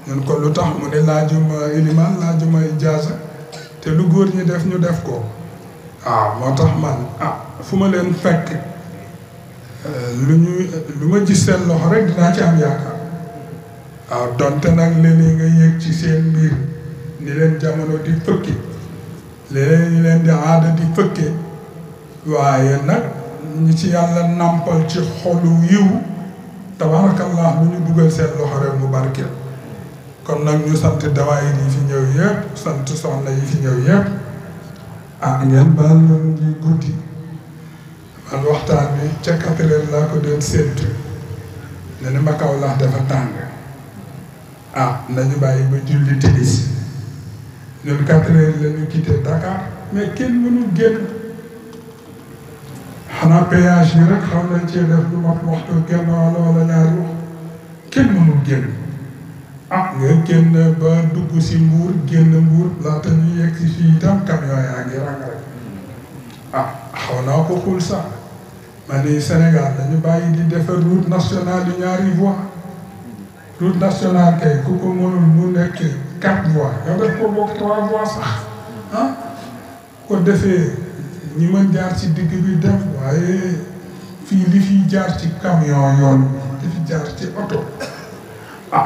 ñun ko lu tax mu ne laajuma iliman laajuma ijaaza te lu góor ñi def ñu def ko moo tax man fu ma leen fekk lu ma gis seen loxo rek dinaa ci am yaakaar donte nag léeg-léeg nga yéeg ci seen mbir ni leen jamono di fëkki léeg-léeg ñu leen di aada di fëkke waaye nag ñi ci yàlla nampal ci xolu yiw tabarakallah lu ñu dugal seen loxo rek mu barkeel kon nag ñu sant dawaay yi fi ñëw yëpp sant soxna yi fi ñëw yëpp ngeen baal ñu ngi guddi man waxtaan bi ca 4 heures laa ko doon séentu ne ni ma kaw lax dafa tàng nañu bàyyi ba julli timis ñun 4 heures la ñu quitté Dakar mais kenn mënul génn xanaa péage bi rek xam nañ cee def lu mat waxtu genn wala ñaari wax kenn mënul génn nga génn ba dugg si Mbuur génn Mbuur laata ñu yegg si fii itam camion yaa ngi rang rek xaw naa ko xul sax ma ni Sénégal dañu bàyyi di defar route nationale yu ñaari voies route nationale kay ku ko mënul mu nekk 4 voies nga def ko bokk 3 voies sax ko defee ñi mën jaar ci digg bi def waaye fii li fi jaar ci camion yoon li fi jaar ci oto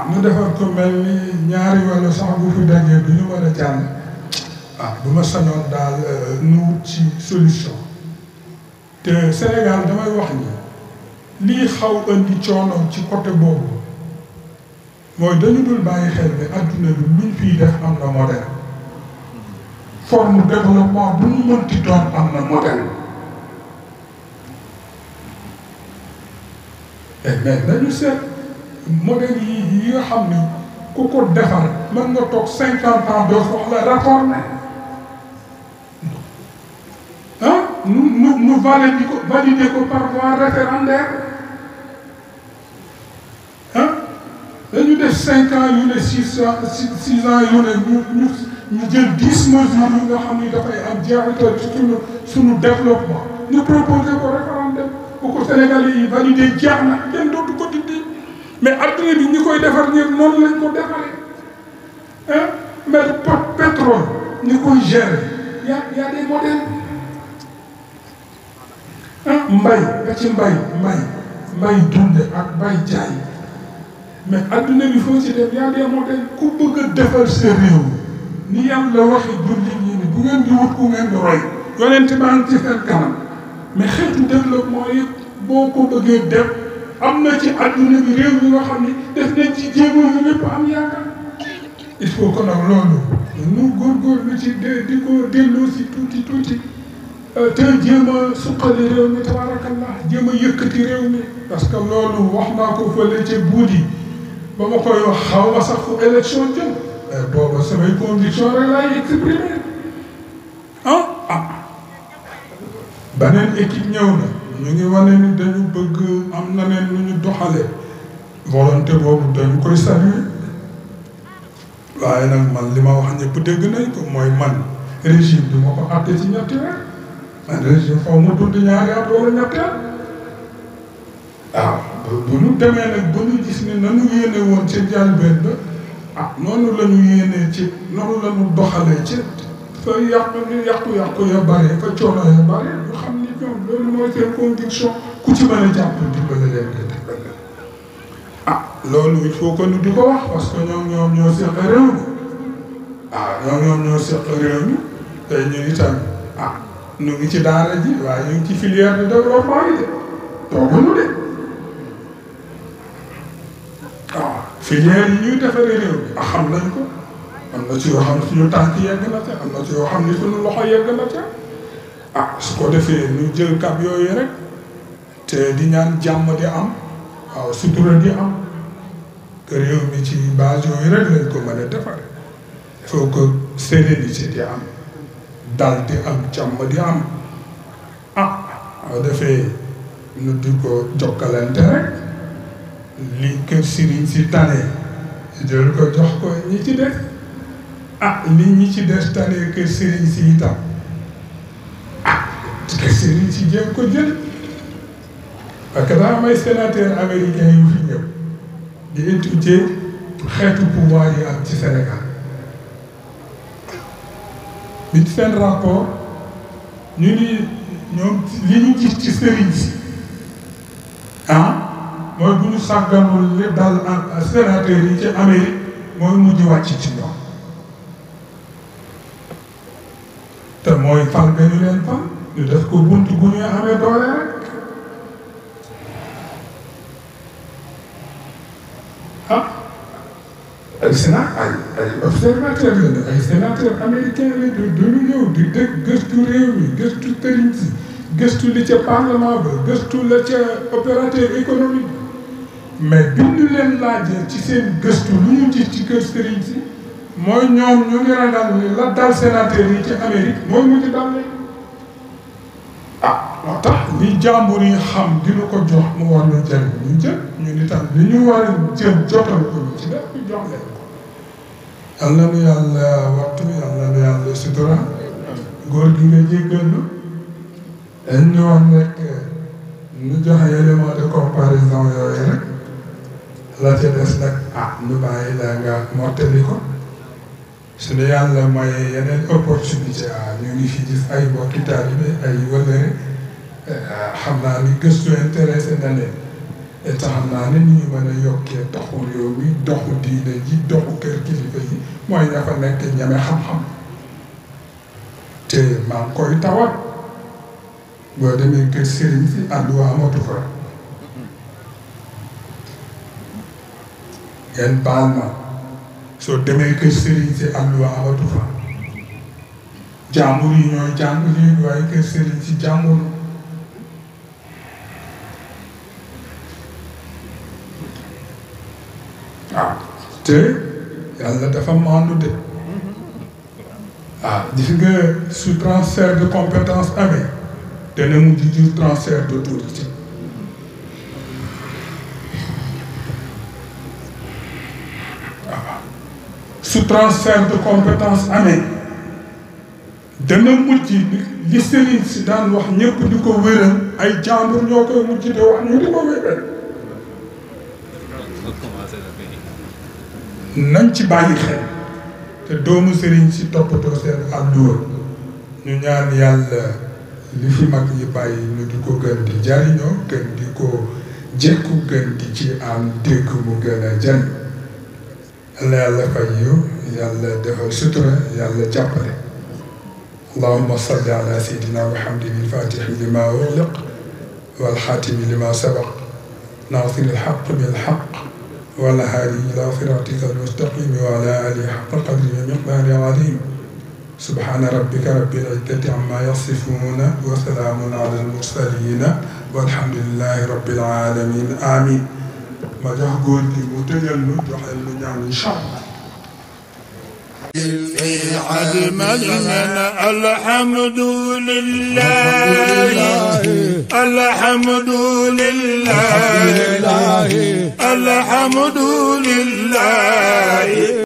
ñu defar ko mel ni ñaari wala sax bu fi dajee du ñu war a jàll bu ma sañoon daal nu wut ci solution te Sénégal damay wax ni lii xaw indi coono ci côté boobu mooy dañu dul bàyyi xel ne adduna bi luñ fiy def am na modèle forme développement bu mu mënti doon am na modèle mais nañu seet modèle yi nga xam ni ku ko defar mën nga toog 50 ans doo soxla réformer nu valider ko par voie référendaire dañu def 5 ans yu ne 6 ans yu ne ñu jël 10 mesures yi nga xam ni dafay am jeexital ci suñu développement ñu proposé ko référendum bu ko Sénégalais yi validé jeex na kenn dootu ko dindi mais adduna bi ñi koy defar ñëpp noonu lañ ko defaree mais pétrole ñi koy gérer y a des modèles mbay nga ci mbay dunde ak mbay jaay mais adduna bi foo ci def y a des modèles ku bëgg a defar sa réew ni yàlla waxi jullit ñi ni bu ngeen di wut ku ngeen di roy yonent baa ngi ci seen kanam mais xeetu développement yëpp boo ko bëggee def am na ci adduna bi réew mi nga xam ni def nañ ci jéego yu ñëpp am yaakaar il faut que nag loolu nu góorgóorlu ci di ko delloo si tuuti te jéem a suqali réew mi tabarakallah jéem a yëkkati réew mi parce que loolu wax naa ko fële ca buudi ba ma koy wax xaw ma sax fu élection jëm booba samay conviction rek laay exprimer beneen équipe ñëw na ñu ngi wane ni dañu bëgg am na neen nu ñu doxale volonté boobu dañu koy saluer waaye nag man li ma wax ñëpp dégg nañ ko mooy man régime bi ma ko àtte ci ñetti weer man régime foofu mu dund ñaari at wala ñetti at bu ñu demee nag ba ñu gis ne nanu yéene woon ci njëlbéen ba noonu la ñu yéenee ci noonu la ñu doxalee ci fa yàqu ya bare fa coono ya bare ñu xam ni ñoom loolu mooy seen conviction ku ci mën a jàpp dimbale leen nga dimbale loolu il faut que ñu di ko wax parce que ñoom ñoo seq réew mi ñoom ñoo seq réew mi te ñu itam ñu ngi ci daara ji waaye ñu ngi ci filière de développement yi de tooguñu de filière yi ñuy defaree réew mi xam nañ ko am na ci yoo xam ne suñu tànk yegg na ca am na ci yoo xam ne suñu loxo yegg na ca su ko defee ñu jël kab yooyu rek te di ñaan jàmm di am sutura di am que réew mi ci base yooyu rek lañ ko mën a defaree il faut que sérénité di am dal di am jàmm di am defee ñu di ko jokkalante rek li kër sëriñ si tane jël ko jox ko ñi ci des li ñi ci des tane kër sëriñ si itam kër sëriñ si jéem ko jël parce que daa may sénateur américain yu fi ñëw di étudier xeetu pouvoir yi am ci Sénégal bi seen rapport ñu ni ñoom li ñu gis ci sëriñ si mooy bu ñu sàgganul li dal sénateur yi ci Amérique mooy mujj wàcc ci ñoom te mooy fal ga ñu leen fal ñu def ko buntu bu ñuy amee doole rek ay observateur la ay sénateur américain la duñu ñëw di dégg gëstu réew mi gëstu sëriñ si gëstu li ca parlement ba gëstu la ca opérateur économique mais bi ñu leen laajee ci seen gëstu lu ñu gis ci kër sëriñ si mooy ñoom ñu ngi ragal ni la dal sénateur yi ci Amérique mooy mu ci dal moo tax li jàmbur yi xam dina ko jox mu war ñu jël ñu jël ñu ni tam li ñu war a jël jotal ko ñu ci def ñu jox leen ko yal na nu yàlla wattu yal na nu yàlla sutura góor gi nga jéggal nu dañ ñu wax nekk ñu joxe élément de comparaison yooyu rek la ca des nag ñu bàyyi la nga mottali ko suñu yàlla mooy yeneen opportunité ñu ngi fi gis ay mbokki taalibe ay wëllëre xam naa ni gëstu intéressé na leen te xam naa ne ni ñu mën a yokkee doxu réew mi doxu diine ji doxu kër kilifa yi mooy ña fa nekk ñame xam-xam te maa ngi koy tawat boo demee kër sëriñ si àlluwa amatu fa ngeen baal ma soo demee kër sëriñ si àlluwa amatu fa jàmbur yi ñooy jàng lii waaye kër sëriñ si jàngul te yàlla dafa maandu de gis nga su transfert de compétence amee dana mujj jur transfert d'autorité su transfert de compétence amee dana mujj li sëriñ si daan wax ñëpp di ko wéral ay jàmbur ñoo koy mujj de wax ñu di ko wéral nañ ci bàyyi xel te doomu sëriñ si toppatoo seen àlluwa ñu ñaan yàlla li fi mag yi bàyyi ñu di ko gën di jariñoo gën di ko jekku gën di ci am dégg mu gën a jariñ yàlla fay yiw yàlla defal sutura yàlla jàppale allahumma salli ala sayyidina muhammadin al-fatihi lima ughliq wal khatimi lima sabaq nasir al-haqq bil haqq wal hadi ila siratika al-mustaqim wa ala alihi haqqa qadrihi wa miqdarihi al-azim subhana rabbika rabbil izzati amma yasifun wa salamun ala al-mursalin walhamdulillahi rabbil alamin amin ma jox góor gi mu tëjal nu joxe lu ñaan incha allah الحمد لله الحمد لله الحمد لله